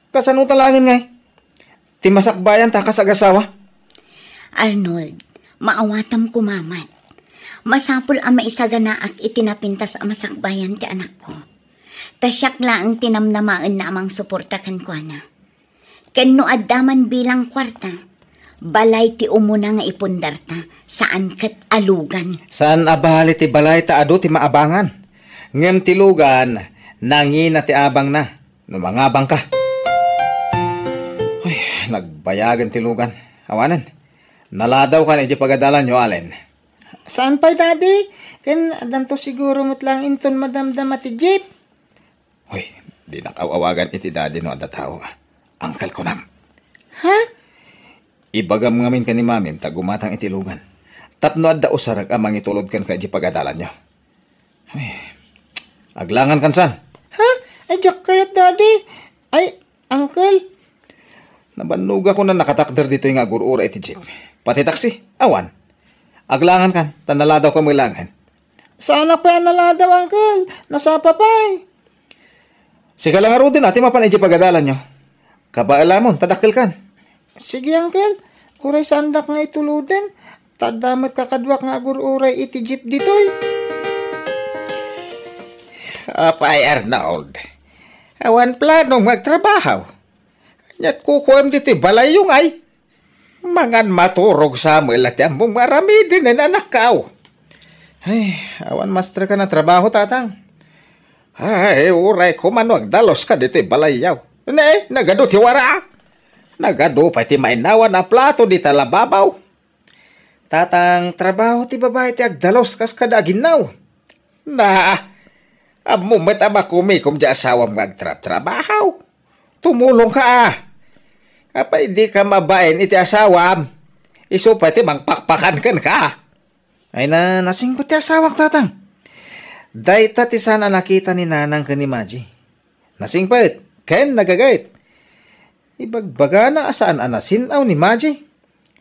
Kasano ta laengen ngay? Ti masakbayan ta kas agasawa? Arnold, maawatam koma met. Masapul a maisaganaak iti napintas a masakbayan ti anakko. Ta siak laeng ti namnamaenna a mangsuporta kenkuana. Ken no adda man bilang kuarta, balay ti umuna nga ipundarta, saan ket a lugan. Saan a bali ti balay ta adu ti maabangan. Ngem ti lugan, nangina ti abangna no mangabangka. Ay, nagbayagen ti lugan. Awanen, naladawkan idiay pagadalanyo, Allen. Saan pay, Daddy? Ken addanto siguro met laeng inton madamdama ti jeep. Hoy, dinak aw-awagan iti daddy no adda tao, a. Uncle kunam. Ha? Ibagam ngamin ken ni mamim ta gumatang iti lugan. Tapno adda usarek a mangitulod kenka iti pagadalanyo. Ay, aglangan kan san? Ha? Ay, diak kayat, Daddy. Ay, Uncle. Nabannogak a nakatakder ditoy nga agur-uray iti jeep. Pati taksi, awan. Aglangan kan, ta naladawka met laengen. Saanak pay a naladaw, Uncle. Nasapa pay. Sika la ngaruden a ti mapan idiay pagadalanyo. Kabaelamon, ta dakkelkan. Sige, Uncle. Uray saandak nga ituloden, ta adda met kakaduak nga agur-uray iti jeep ditoy. Apay, Arnold. Awan planom nga agtrabaho. Ket kukuem ditoy balayyo ngay. Mangan maturog sa met la ti ammom nga aramiden, anakko. Ay, awan masterka a trabaho, tatang. Ay, uray koma no agdaluska ditoy balayyo. Ne, nagadu ti wara. Nagadu pay ti mainawan a plato dita lababaw. Tatang, trabaho ti babai ti agdalus kas kada aginnaw. Na, ammo met a makumikom ti asawam nga agtrabtrabaho. Tumulong ka, a. Apay di ka mabain iti asawam? Isu pay ti mangpakpakan kenka. Ay na, nasingpet ti asawak, tatang. Dayta ti saan a nakita ni nanang ken ni Maji. Nasingpet ken nagagayt. Ibagbagana a saan a nasin-aw ni Maji.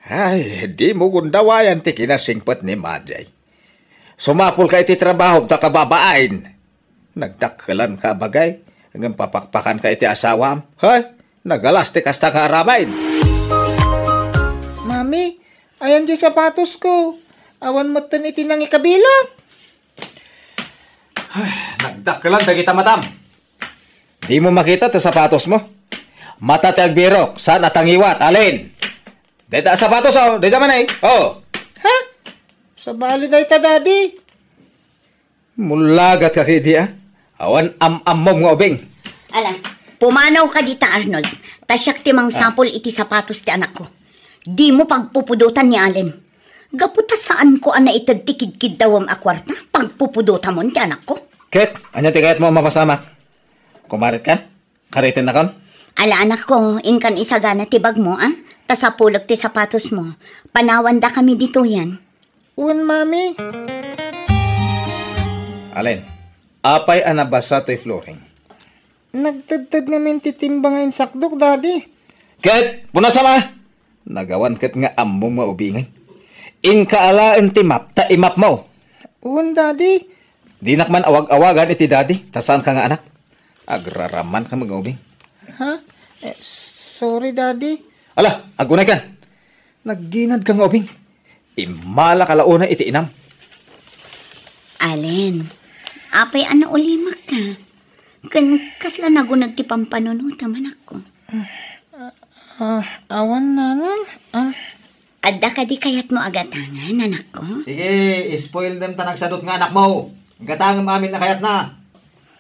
Ay, dimo gundawayan ti kinasingpet ni Maji. Sumapulka iti trabahom ta kababain. Nagdakkelanka a bagay, ngem papakpakanka iti asawam. Hay, nagalas ti kasta nga aramid. Mami, ayan diay sapatosko. Awan metten iti nangikabilak. Ay, nagdakkelan dagita matam. Dimo makita ti sapatosmo? Mata ti agbirok, saan a tangiwat, alin? Dayta a sapatos, oh, dayta man, eh. Oh. Ha? Sabali dayta, Daddy. Mulagatka ketdi, a. Awan am-ammom nga ubing. Ala, pumanawka dita, Arnold. Ta siak ti mangsapul iti sapatos ti anakko. Dimo pagpupudotan ni Allen. Gapu ta saanko a naited ti kidkiddawem a kuarta, pagpupudotamon ti anakko. Ket, ania ti kayatmo a mapasamak? Kumaritkan? Karitennakon? Ala, anakko, inkan isagana ti bagmo, a? Ta sapulek ti sapatosmo. Panawandakami ditoyen. Wen, Mami. Alin? Apay a nabasa toy florin? Nagtedted ngamin ti timba nga insakdok, Daddy. Ket, punasam a! Nagawan ket nga ammom nga ubingen. Inka alaen ti map ta imapmo. Wen, Daddy. Dinak man awag-awagan iti Daddy, ta saanka nga anak. Agraramanka nga ubing. Ha? Eh, sorry, Daddy. Ala, agunaykan. Nagginadka nga ubing. Immalaka la unay iti inam. Alin, apay a naulimakka? Ken kasla nagunag ti pampanunotam, anakko? Ah, awan, nanang. Ah. Adda kadi kayatmo a gatangan, anakko? Sige, spoil dem ta nagsadut nga anakmo. Gatangem amin a kayatna.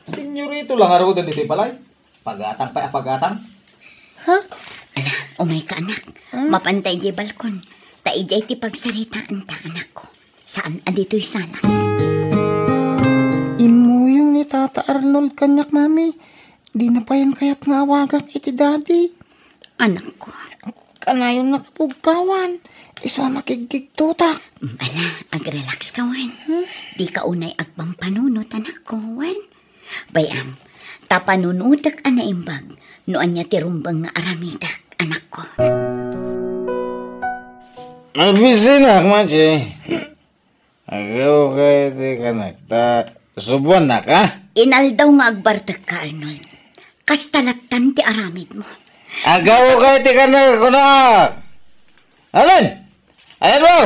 Senyorito la ngaruden ditoy balay. Pagatang pay a pagatang. Ha? Ala, umayka, anak. Hmm? Mapanta idiay balkon. Ta idiay ti pagsaritaanta, anakko. Saan a ditoy salas. Immuyong ni Tata Arnold kaniak, Mami. Dina payen kayat nga awagak iti Daddy. Anakko. Kanayon nakapugkawan. Isu a makigkigtotak. Ala, agrelax ka, wen. Hmm? Dika unay agpampanunot, anakko, wen. Bay-am, ta panunotek a naimbag no ania ti rumbeng nga aramidek, anakko. Mabisinak, Maji. Agaw kay ti kanak, ta subuannak, a? Inaldaw nga agbartekka, Arnold. Kasta lattan ti aramidmo. Agaw kay ti kanak, kunak. Alin? Ayan mo!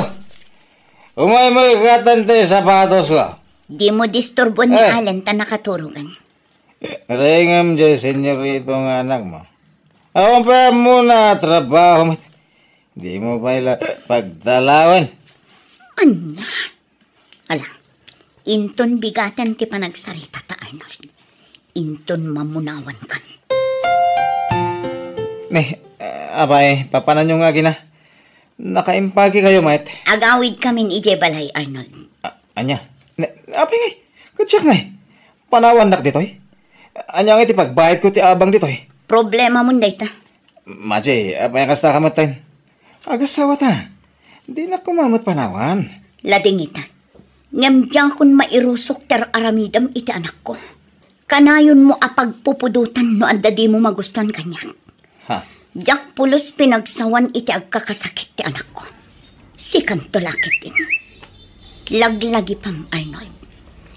Umaymo ikatan ti sapatosko. Dimo disturboen ni Eh. Allen ta nakaturogan. Rengem diay senyorito nga anakmo. Awan pay ammona a trabaho met. Dimo pay la pagtalawen. Ania? Ala, inton bigaten ti panagsarita ta, Arnold. Inton mamunawankan. Ne, eh, apay, papananyo nga agina? Nakaimpagi kayo met. Agawidkamin idiay balay, Arnold. A-, ania? Ne, apay ngay? Ket siak ngay? Panawannak ditoy? Ania ngay ti pagbayadko ti abang ditoy? Problemamon dayta. Maji, apay a kasta ka metten? Agasawata. Dinak koma met panawan. Ladingitak. Ngem diakon mairusok ti ar-aramidem iti anakko. Kanayonmo a pagpupudotan no adda dimo magustuan kaniak. Ha? Diak pulos pinagsawan iti agkakasakit ti anakko. Sikanto la ketdin. Laglagipem, Arnold.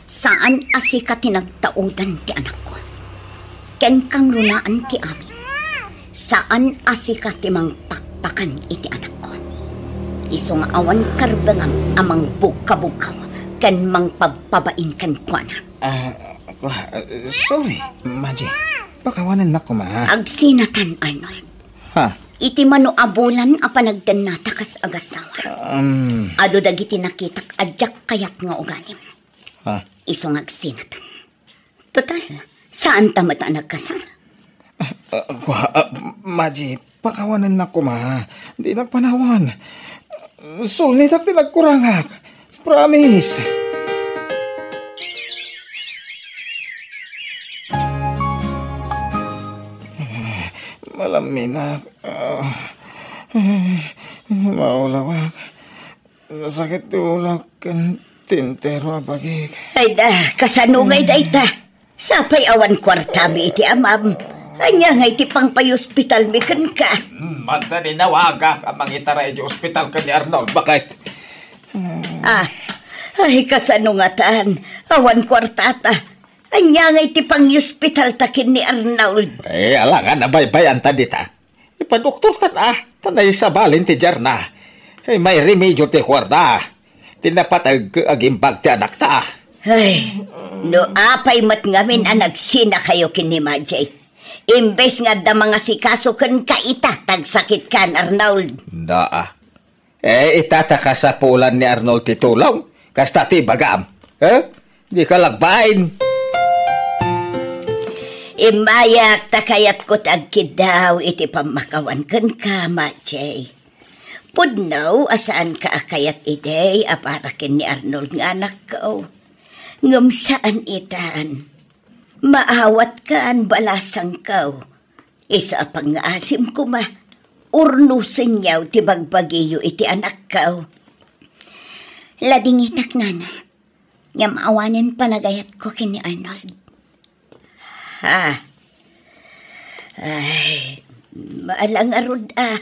Saan a sika ti nagtaudan ti anakko. Ken kangrunaan ti amin. Saan a sika ti mangpakpakan iti anakko. Isu nga awan karbengam a mangbugkabugaw ken mangpabpabain kenkuana. Ah, kua-, ah, sorry, Maji. Pakawanennak koma. Agsinatan, Arnold. Ha? Iti mano a bulan a panagdennata kas agasawa. Um. Adu dagiti nakitak a diak kayat nga ugalim. Ha? Isu nga agsinatan. Total, saanta met a nagkasar. Ah, ah, kua-, ah, Maji, pakawanennak koma. Dinak panawan. Sulnitak ti nagkurangak. Promise. Malaminak. Ah, maulawak. Nasakit ti ulok ken ti entero a bagik. Ay da, kasano ngay dayta? Sapay awan kuartami iti amam. Ania ngay ti pangpayospitalmi kenka? Hmm, adda dinawagak a mangitara iti ospital ken ni Arnold, baket. Ah, ay, kasano ngatan? Awan kuartata. Ania ngay ti pangiospitalta ken ni Arnold? Eh, alangan a baybayanta dita. Ipadoktortan a, ta naisabalin ti diarna. Eh, may remedio ti kuarta. Ti napateg agimbag ti anakta. Ay, no apay met ngamin a nagsinakayo ken ni Majay. Imbes nga adda mangasikaso kenka ita, tagsakitka, Arnold. Naa. Eh, ita ta kasapulan ni Arnold ti tulong. Kasta ti ibagam. Eh? Di ka lagbain. Immayak ta kayatko ti agkiddaw iti pammakawan kenka, Majay. Pudno a saanka a kayat idi a para ken ni Arnold nga anakko. Ngem saan itan. Maawatkan, balasangko. Isu a pangngaasim koma, urnosenyo ti bagbagiyo iti anakko. Ladingitak, nana. Ngem awanen panagayatko ken ni Arnold. Ha? Ay, maalangarud a.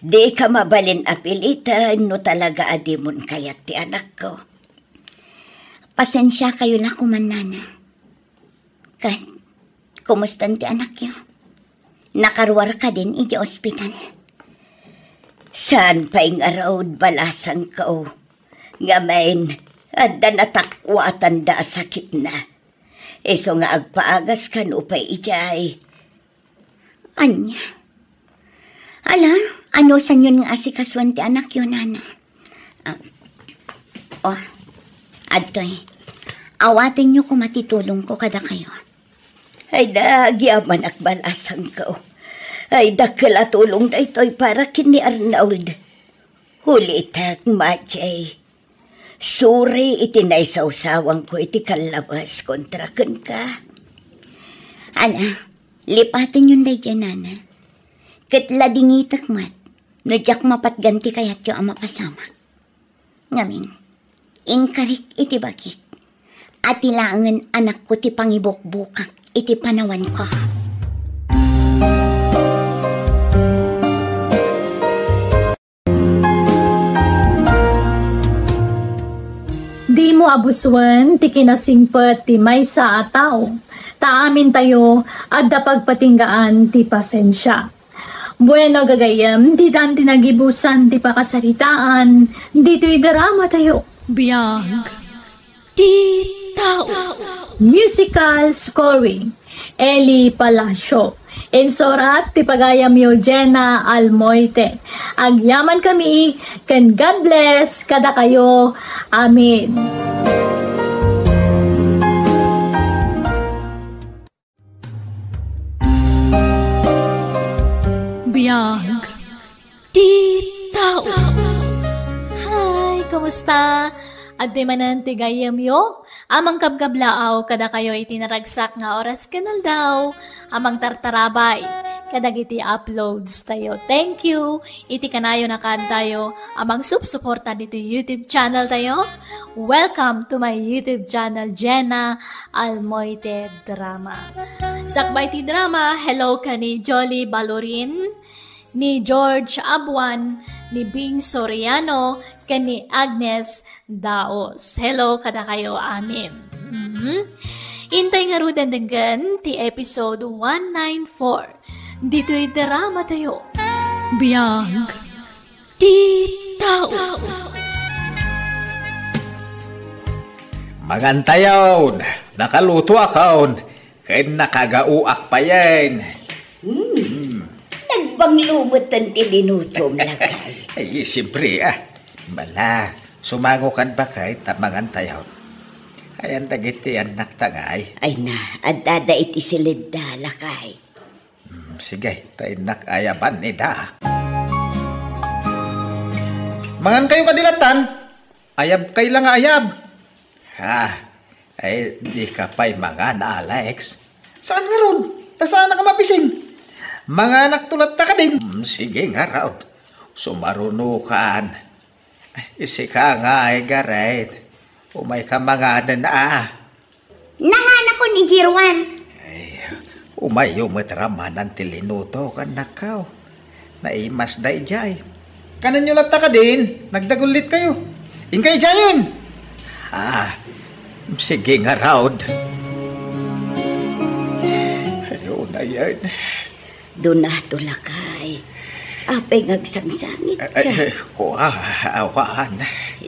Dika mabalin a piliten no talaga a dimon kayat ti anakko. Pasensiakayo la koman, nana. Ket, kumustan ti anakyo? Nakaruar kadin iti ospital? Saan pay ngarud, balasangko. Ngamin, adda natakuatanda a sakitna. Isu nga agpaagas kano pay idiay. Ania? Ala, anusanyon nga asikasuen ti anakyo, nana? Ah, oh, adtoy. Awatenyo koma ti tulongko kadakayo. Ay, nagyamanak, balasangko. Ay, dakkel a tulong daytoy para ken ni Arnold. Ulitek, Majay. Suri iti naisawsawangko iti kallabas kontra kenka. Ala, lipatenyon daydiay, nana. Ket ladingitek met no diak mapatgan ti kayatyo a mapasamak. Ngamin, inkarik iti bagik. Ati laengen anakko ti pangibukbukak iti panawanko. Dimo abusoen ti kinasingpet ti maysa a tao, ta amintayo adda pagpatinggaan ti pasensia. Bueno, gagayyem, ditan ti nagibusan ti pakasaritaan ditoy dramatayo. Biag ti tao. Musical scoring, Eli Palacio. Insurat ti pagayamyo, Jenna Almoite. Agyamankami ken God bless kadakayo. Amen. Biag ti tao. Hi, kumusta? Adtoy manen ti gayyemyo? Amang kabkablaaw kadakayo iti naragsak nga oras ken aldaw. Amang tartarabay kadagiti uploads tayo. Thank you iti kanayon a kaaddayo a mangsupsuporta ditoy YouTube channel tayo. Welcome to my YouTube channel, Jenna Almoite Drama. Sakbay ti drama, hello ken ni Jolly Balorin, ni George Abuan, ni Bing Soriano, ken ni Agnes Daos. Hello kadakayo amin. Mhm. Intay ngaruden denggen ti episode one nine four. Ditoy drama tayo. Biag ti tao. Mangantayon, nakalutoakon, ken nakagaoak payen. Hmm. Nagbanglo metten ti linutom, lakay. Ay, siyempre, ah. Bala, sumangokan, baket, ta mangantayon. Ayan dagiti annakta ngay. Ay na, addada iti siledda, lakay. Hmm, sige, ta innak ayaban ida. Mangan kayo kadi lattan? Ayab kay la nga ayab. Ha? Ay, di ka pay mangan, Alex? Saan ngarud? Ta saan ka mapising? Manganak to latta kadin. Hmm, sige nga, Raud. Sumaruno kan. Isika nga, ay, Gareth. Umay ka manganan, ah. Nanganakon idiay ruan. Ay, umayyo met ramanan ti linuto, kannakkaw. Naimas da idiay. Kanenyo latta kadin, nagdagullit kayo. Inka idiayen. Ah, sige nga, Raud. Ayo na yan. Donato, lakay. Apay nga agsangsangitka? Ay, ay, kua, awan.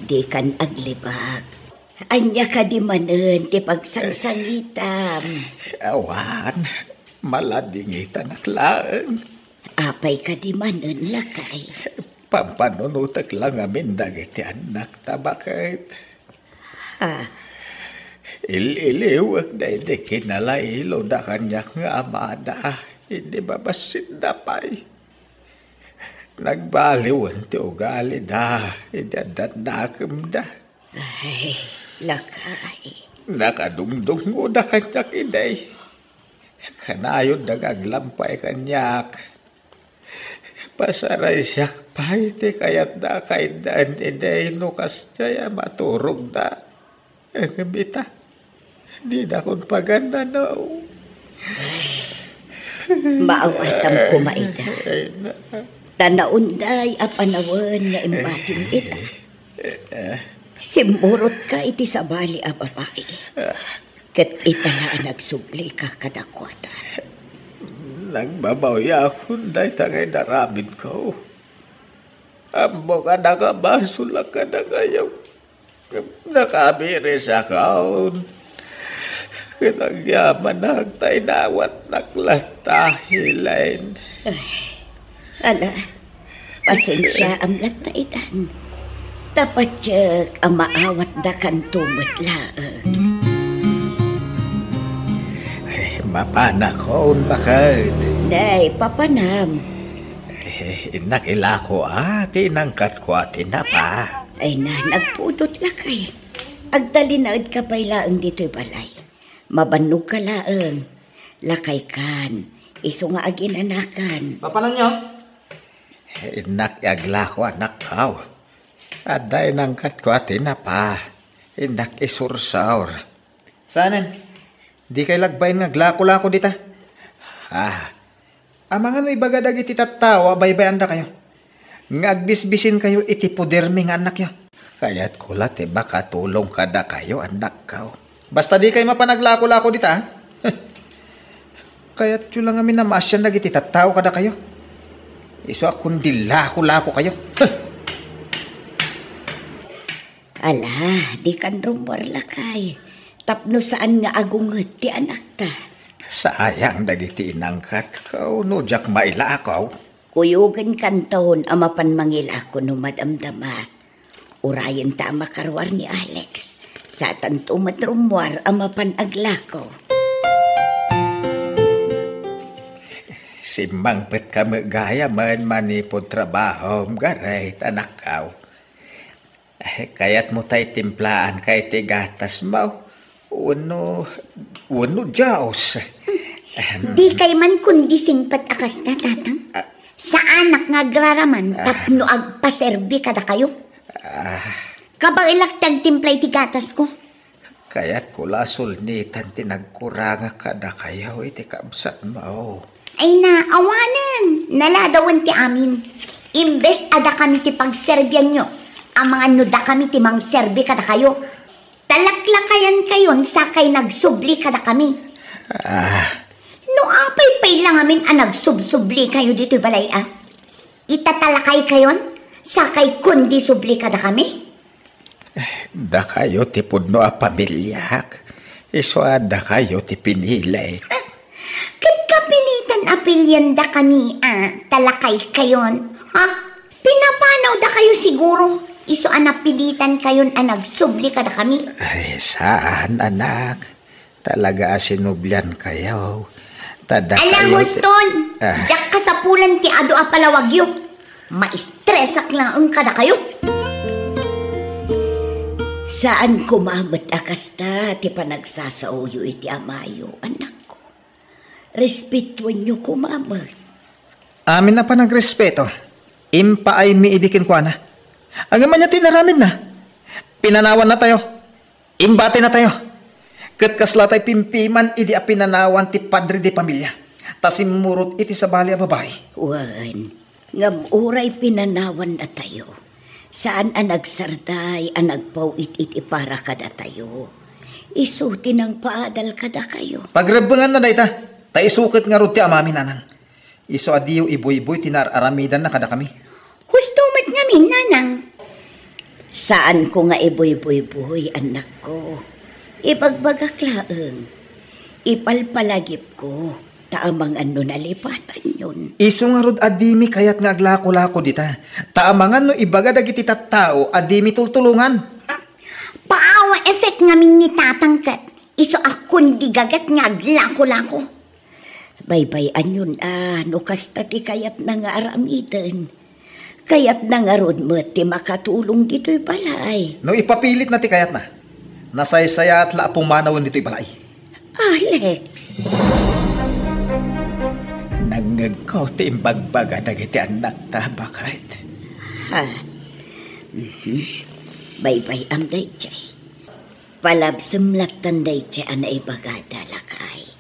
Di kan aglibak. Ania kadi manen ti pagsangsangitam? Awan, maladingitanak laeng. Apay kadi manen, lakay? Pampanunotek la ngamin dagiti annakta, baket. Ha? Il-iliwek daydi kinalailo da kaniak nga amada idi babassit da pay. Nagbaliwen ti ugalida idi adda annakemda. Ay, lakay. Nakadungdungngoda kaniak idi. Kanayonda nga aglampay kaniak. Pasaraysiak pay ti kayatda a kaiddaen idi no kasdiay a maturogda. Ngem ita, dinakon pagannanaw. Maawatam koma ita. Ay, na. Ta naunday a panawen nga imbatim ita. Simmurotka iti sabali a babai. Ket ita la a nagsublika kadakuada. Nagbabawiakon dayta nga inaramidko. Ammok a nakabasolak kadakayo. Nakabirisakon. Ket agyamanak ta inawatnak latta, Elaine. Ay, ala, pasensiaam latta itan. Ta patiek a maawatdakanto met laeng. Ay, mapanakon, baket. Nay, papanam. Eh, innak ilako a ti inangkatko a tinapa. Ay na, nagpudot lakay. Agtalinaedka pay laeng ditoy balay. Mabannogka laeng. Lakaykan, isu nga aginanakan. Papananyo? Eh, innak aglako, annakko. Adda inangkatko a tinapa. Innak isursor. Sanen? Dikay lagbain nga aglako-lako dita. Ah, amangan no ibaga dagiti tattao a baybay-andakayo, nga agbisbisinkayo iti podermi nga annakyo. Kayatko la ti makatulong kadakayo, annakko. Basta dikay mapan aglako-lako dita, ha? Kayatyo la ngamin a maasian dagiti tattao kadakayo. Isu a kundi lako-lakokayo. Ala, dikan rummuar lakay. Tapno saan nga agunget ti anakta. Sayang dagiti inangkatko no diak mailako. Kuyogenkanton a mapan mangilako no madamdama. Urayenta a makaruar ni Alex. Satanto met rummuar a mapan aglako. Simmangpetka met gayamen manipud trabahom, Gareth, anakko. Eh, kayatmo tay timplaanka iti gatasmo? Wenno, wenno Dios? Ahem. Dikay man kundi singpet a kasta, Tatang. Ah. Saanak nga agraraman Ah. tapno agpaserbi kadakayo. Ah. Kabaelak ti agtimpla iti gatasko. Kayatko la a sulnitan ti nagkurangak kadakayo iti kabsatmo. Ay na, awanen, naladawen ti amin. Imbes a dakami ti pagserbianyo, amangan no dakami ti mangserbi kadakayo. Talaklakayankayon sakay nagsubli kadakami. Ah. No apay pay la ngamin a nagsubsublikayo ditoy balay a? Itatalakaykayon sakay kundi subli kadakami? Dakayo ti pudno a pamiliak. Isu a dakayo ti pinili. Ah, ket kapilitan a piliandakami a talakaykayon, ha? Pinapanawdakayo siguro. Isu a napilitankayon a nagsubli kadakami. Ay, saan, anak. Talaga a sinubliankayo. Ta dakayo ti Ala, huston! Ah. Diak kasapulan ti adu a palawagyo. Maistresak laeng kadakayo. Saan koma met a kasta ti panagsasaoyo iti amayo, anakko. Respetuenyo koma met. Amin a panagrespeto, impaaymi idi kenkuana. Ngem ania ti inaramidna? Pinanawannatayo. Imbatinatayo. Ket kasla tay pimpiman idi a pinanawan ti padre de pamilia, ta simmurot iti sabali a babai. Wen, ngem uray pinanawannatayo, saan a nagsarday a nagpaw-it iti para kadatayo. Isu ti nangpaadal kadakayo. Pagrebbenganna dayta, ta isu ket ngarud ti amami, nanang. Isu a diyo ibuybuy ti naar-aramidanna kadakami. Husto met ngamin, nanang. Saanko nga ibuybuybuy, annakko. Ibagbagak laeng. Ipalpalagipko, ta amangan no nalipatanyon. Isu ngarud a dimi kayat nga aglakolako dita, ta amangan no ibaga dagiti tattao a dimi tultulongan. Power effect ngamin ni tatang ket isu a kundigaget nga aglakolako. Baybay-anyon a no kasta ti kayatna nga aramiden. Kayatna ngarud met ti makatulong ditoy balay. No ipapilitna ti kayatna, nasaysayaat la a pumanawen ditoy balay. Alex! Nangngegko ti imbagbaga dagiti annakta, baket. Ha? Mhm. Baybay-am daydiay. Palabsem lattan daydiay a naibagada, lakay.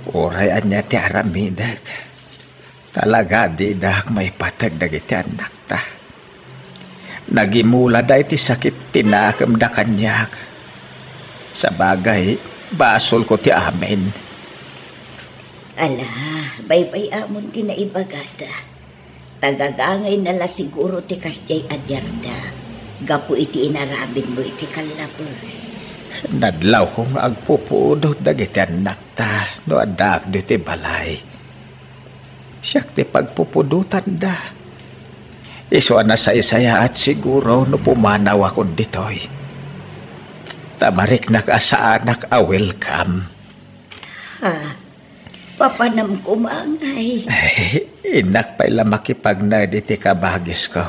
Uray ania ti aramidek, talaga didak maipateg dagiti annakta. Nagimulada iti sakit ti nakemda kaniak. Sabagay, basolko ti amin. Ala, baybay-amon ti naibagada. Tagagangayna la siguro ti kasdiay a diarda gapu iti inaramidmo iti kallabes. Nadlawko nga agpupudot dagiti annakta no addaak ditoy balay. Siak ti pagpupudotanda. Isu a nasaysayaat siguro no pumanawakon ditoy. Ta mariknak a saanak a welcome. Ha? Papanam koma ngay. Ay, innak pay la makipagnaed iti kabagisko.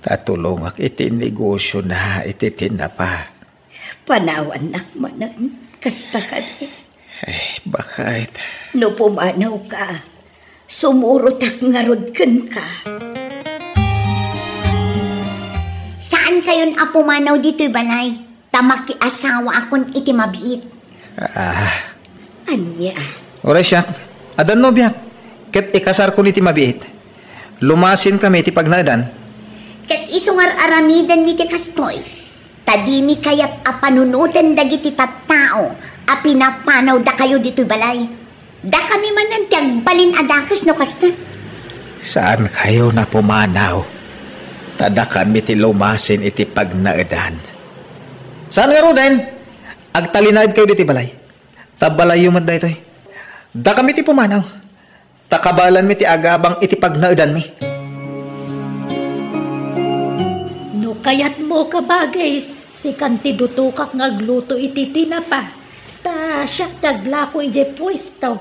Ta tulongak iti negosiona iti tinapa. Panawannak manen, kasta kadi? Ay, baket. No pumanawka, sumurotak ngarud kenka. Saankayon a pumanaw ditoy balay, ta makiasawaakon iti mabiit. Ah. Ania? Uray siak, addan nobiak, ket ikasarkon iti mabiit. Lumasinkami iti pagnaedan. Ket isu nga ar-aramidenmi ti kastoy, ta dimi kayat a panunoten dagiti tattao a pinapanawdakayo ditoy balay. Dakami manen ti agbalin a dakes no kasta. Saankayon a pumanaw, ta dakami ti lumasin iti pagnaedan. Saan ngaruden, agtalinaedkayo ditoy balay. Ta balayyo met daytoy. Dakami ti pumanaw. Ta kabaelanmi ti agabang iti pagnaedanmi. No kayatmo, kabagis, sikan ti dutokak nga agluto iti tinapa. Ta siak ti aglako idiay puesto.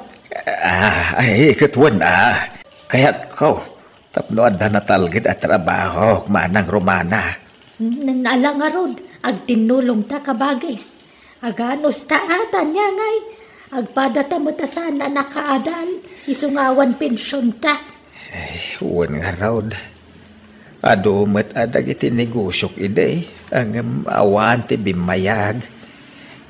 Ah, ay, ket wen a. Kayatko tapno adda natalged a trabahok, Manang Romana. N-, ala ngarud, agtinnulongta, kabagis. Aganos ta a, ta ania ngay, agpadata met a saan a nakaadal, isu nga awan pensionta. Ay, wen ngarud. Adu met a dagiti negosiok idi, ngem awan ti bimmayag.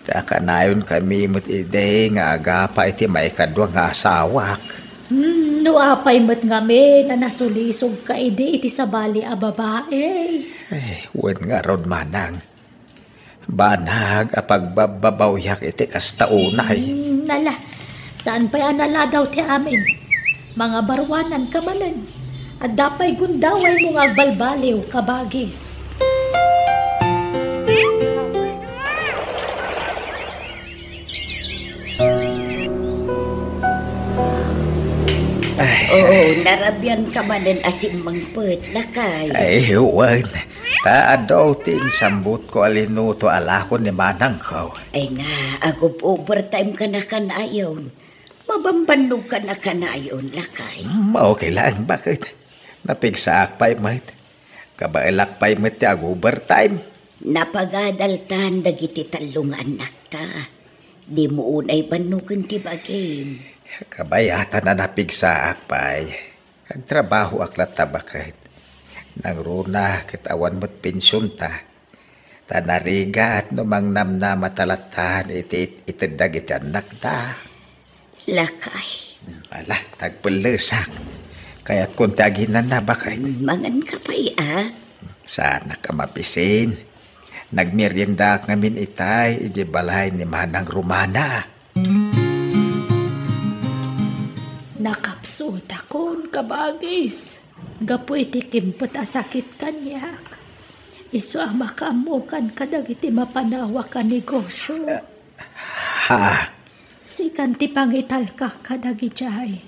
Ta kanayonkami met idi nga agapa iti maikadua nga asawak. Hmm, no apay met ngamin a nasulisogka idi iti sabali a babai. Ay, wen ngarud, Manang. Banag a pagbabbabawiak iti kasta unay. Hmm, ala, saan pay a naladaw ti amin? Mangabaruananka manen. Adda pay gundawaymo nga agbalbaliw, kabagis. Ay. Oo, narabianka manen a simmangpet, lakay. Ay, wen. Ta adu ti insambutko a linuto a lakon ni manangko. Ay na, agub-overtime ka na kanayon. Mabambannog ka na kanayon, lakay. Hmm, okay lang, baket? Napigsaak pay met. Kabaelak pay met ti ag-overtime. Napagadaltan dagiti tallo nga annakta. Dimo unay bannogen ti bagim. Kabayatan a napigsaak pay. Agtrabahoak latta baket. Nangruna ket awan met pensionta. Ta narigat no mangnamnama ta latta iti it-, ited dagiti annakda. Lakay. Ala, tagpellesak. Kayatkon ti aginana baket. Mangan ka pay, a? Saanak a mabisin. Nagmeriendaak ngamin itay idiay balay ni Manang Romana. Nakapsutakon, kabagis, gapu iti kimpet a sakit kaniak. Isu a makaammokan kadagiti mapanawak a negosio. Ha? Sikan ti pangitalkak kadagijay.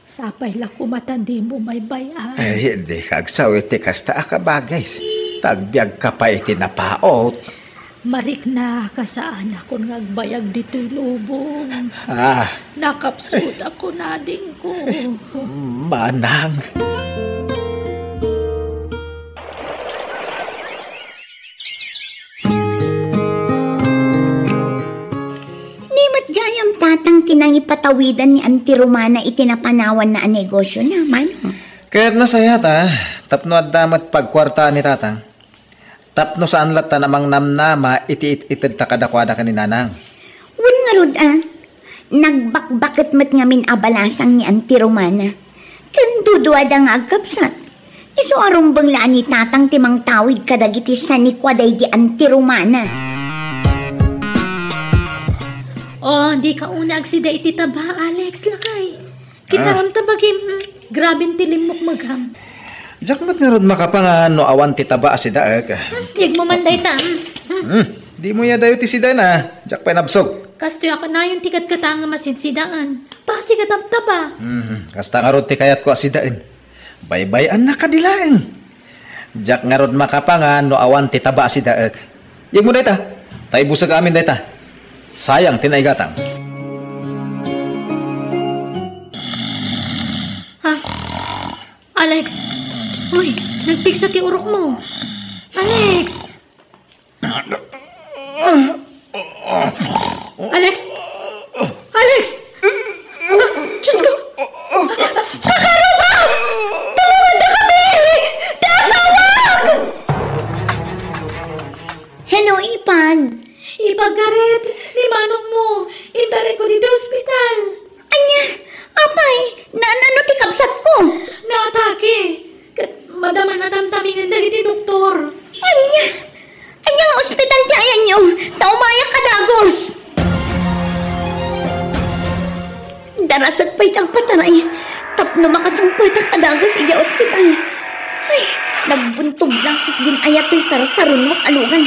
Sapay la koma ta dimo maybay-an. Ay, dika agsaw iti kasta a kabagis. Ta agbiagka pay iti napaut. Marikna, kasaanakon nga agbayag ditoy lubong. Ah. Nakapsutakon, adingko. Manang. Ni met gayam, tatang, ti nangipatawidan ni Auntie Romana iti napanawanna a negosiona, mano? Ket nasayaat, a, tapno adda met pagkuartaan ni tatang. Tapno saan latta a mangnamnama iti it-, itedta kadakuada ken ni nanang. Wen ngarud, a, nagbakbaket met ngamin a balasang ni Auntie Romana. Ken duduada nga agkabsat. Isu a rumbeng la a ni tatang ti mangtawid kadagiti sanikua daydi Auntie Romana. Oh, dika unay agsida iti taba, Alex, lakay. Kitaem ta bagim, mm, graben ti limmukmegam. Diak met ngarud makapangan no awan ti taba a sidaek. Hmm, yegmo man dayta, mm. Hmm, dimo aya dayo ti sidaen, a. Diak pay nabsog. Kastoy a kanayon ti katkatangem a sidsidaen. Pasig a tabtaba. Hmm, kasta ngarud ti kayatko a sidaen. Baybay-annak kadi laeng. Diak ngarud makapangan no awan ti taba a sidaek. Yegmo dayta. Ta ibusek amin dayta. Sayang ti naigatang. Ha? Alex! Uy, nagpigsa ti urokmo. Alex! Alex! Alex! Ah, Diyos ko! Nakaruba! Tulungan na kami! Ti asawak! Hello, Ipag. Ipag, Gareth, ni manongmo, intarayko ditoy ospital. Ania? Apay, na-, nano ti kabsatko? Naatake. Ket madama a tamtamingen dagiti doktor. Ania? Ania nga ospital ti ayanyo? Ta umayak a dagus. Darasek pay ti agpataray tapno makasangpetak a dagus idiay ospital. Ay, nagbuntog lang ket din-ayat toy sarsarunok a lugan.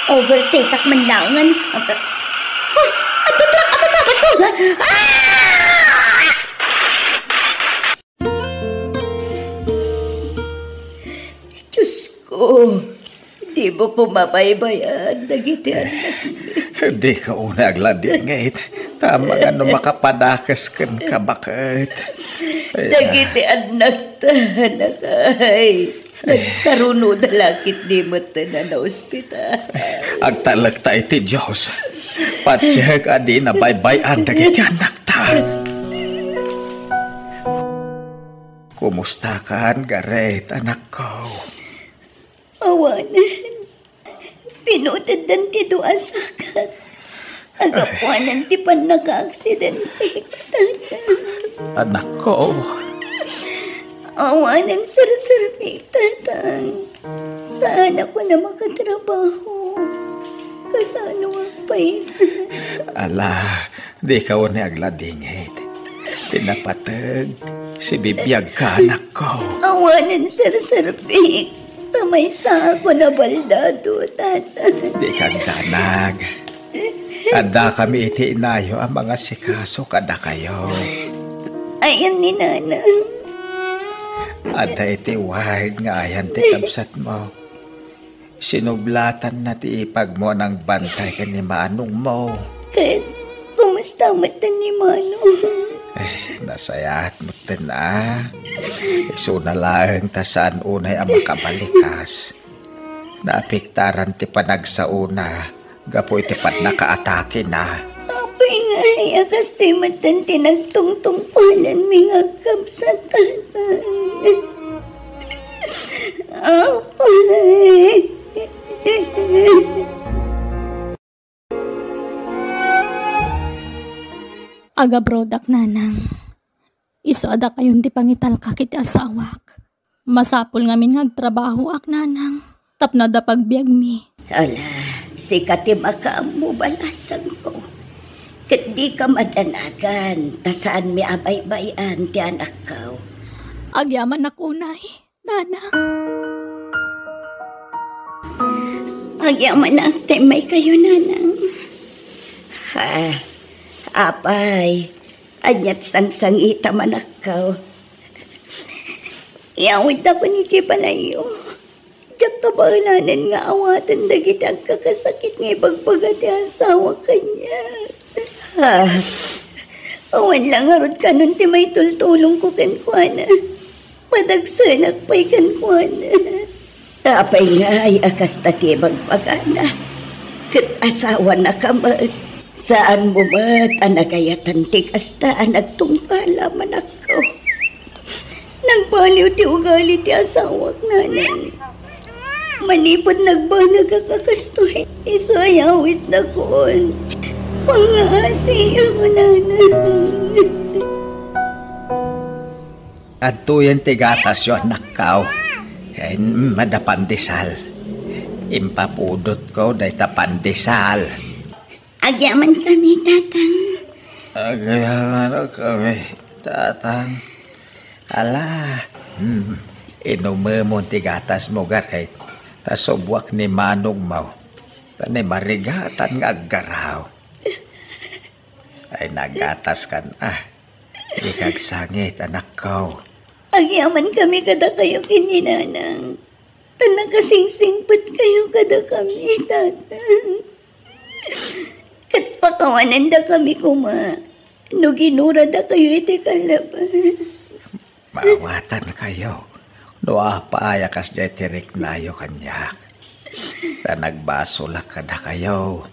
Overtake-ak man laengen. Huh, adda truck a masabatko. Ah! Diyos ko, di mo ko mabaybayan dagiti annakmi. Di ka unay agladingit. Tama nga no makapadakes ken kabaket. Dagiti annakta, anakay. Nagsarunoda la ket di met ta naospital. Agtalekta iti Dios. Patiek a di nabaybay-an dagiti annakta. Kumustakan, Gareth, anakko? Awanen. Pinuteddan ti dua a sakat. Agapuanan ti pannakaaksidente, Tatang. Anakko. Awanen serserbik, Tatang. Saan a kuna makatrabaho. Kasano a pay? Ala, di ka unay agladingit. Ti napateg, sibibiag ka, anakko. Awanen serserbik. Ta maysa a kuna baldado, Tatang. Di ka agdanag. Addakami iti inayo a mangasikaso kadakayo. Ayan ni Nanang. Adda iti ward nga ayan ti kabsatmo. Sinublatanna ti ipagmo a nangbantay ken ni manongmo. Ket kumusta met ni Manong? Eh, nasayaat met ten a. Isuna laeng ta saan unay a makabalikas. Naapektaran ti panagsaona gapu iti pannakaatakena. Apay ngay a kastoy metten ti nagtungtungpalenmi nga agkabsat, Tatang? Apay. Agabrodak, Nanang. Isu a dakayon ti pangitalkak iti asawak. Masapul ngamin nga agtrabahoak, Nanang, tapno adda pagbiagmi. Ala, sika ti makaammo, balasangko. Ket dika madanagan, ta saanmi a baybay-an ti anakko. Agyamanak unay, Nanang. Agyamanak ta immaykayo, Nanang. Ha, apay, ania ti sangsangitam, anakko? Iyawidtakon idiay balayyo. Diak kabaelanen nga awaten dagiti agkakasakit nga ibagbaga ti asawak kaniak. Ah, awan la ngarud kanon ti maitultulongko kenkuana. Madagsenak pay kenkuana. Apay ngay a kasta ti ibagbagana? Ket asawanaka met. Saanmo met a nagayatan ti kasta a nagtungpal, anakko. Nagbaliw ti ugali ti asawak, Nanang. Manipud nagbanagak a kastoy, isu a iyawidtakon. Pangngaasiyo, Nanang. Adtoyen ti gatasyo, anakko. Ken adda pandesal. Impapudotko dayta pandesal. Agyamankami, Tatang. Agyamankami, Tatang. Ala, hmm, inumemon ti gatasmo, Garet. Ta subuak ni manongmo. Ta ni marigatan nga aggaraw. Ay, nagataskan, ah. Dika agsangit, anakko. Agyamankami kadakayo ken ni Nanang. Ta nakasingsingpetkayo kadakami, Tatang. Ket pakawanendakami koma no ginuradakayo iti kallabas. Maawatankayo no apay a kasdiay ti riknayo kaniak. Ta nagbasolak kadakayo.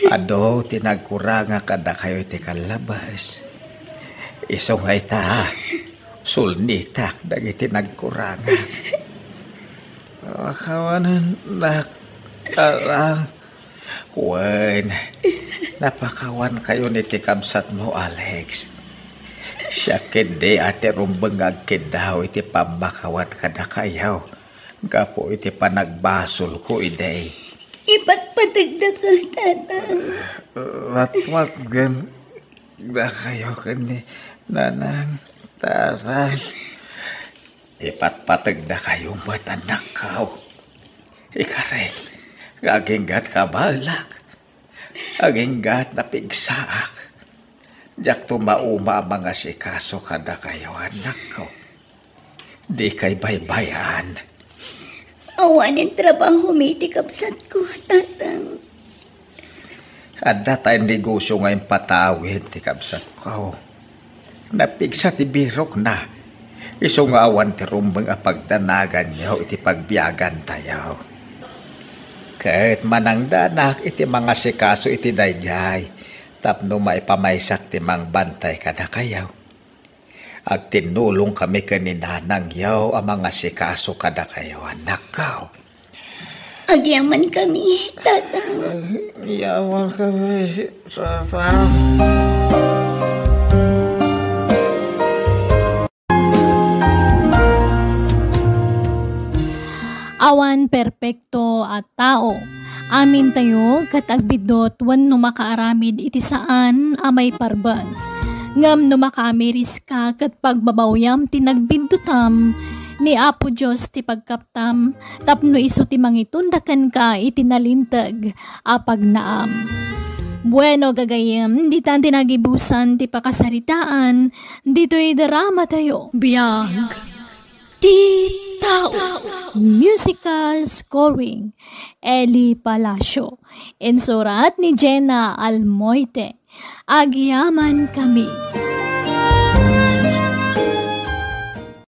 Adu ti nagkuranga kadakayo iti kallabas. Isu nga ita, sulnitak dagiti nagkuranga. Pakawanennak, Tatang. Wen, napakawankayon iti kabsatmo, Alex. Siak ketdi a ti rumbeng nga agkiddaw iti pammakawan kadakayo gapu iti panagbasolko idi. Ipatpategdaka, Tatang. Watwatgen dakayo ken ni Nanang, Tatang. Ipatpategdakayo met, anakko. Ikaren nga aginggat kabaelak. Aginggat napigsaak. Diakto mauma a mangasikaso kadakayo, anakko. Dikay baybay-an. Awanen trabahomi ti kabsatko, Tatang. Adda tay negosio nga impatawid ti kabsatko. Napigsa ti birokna. Isu nga awan ti rumbeng a pagdanaganyo iti pagbiagantayo. Ket manangdanak iti mangasikaso iti daydiay tapno maipamaysak ti mangbantay kadakayo. Agtinnulongkami ken ni nanangyo a mangasikaso kadakayo, anakko. Agyamankami, Tatang. Agyamankami, Tatang. Awan perpekto a tao. Amintayo ket agbiddut wenno makaaramid iti saan a maiparbeng. Ngem no makaamiriska ket pagbabawyam ti nagbiddutam, ni Apo Dios ti pagkaptam tapno isu ti mangitunda kenka iti nalinteg a pagnaam. Bueno, gagayyem, ditan ti nagibusan ti pakasaritaan ditoy dramatayo. Biag ti tao. Musical scoring, Eli Palacio. Insurat ni Jenna Almoite. Agyamankami.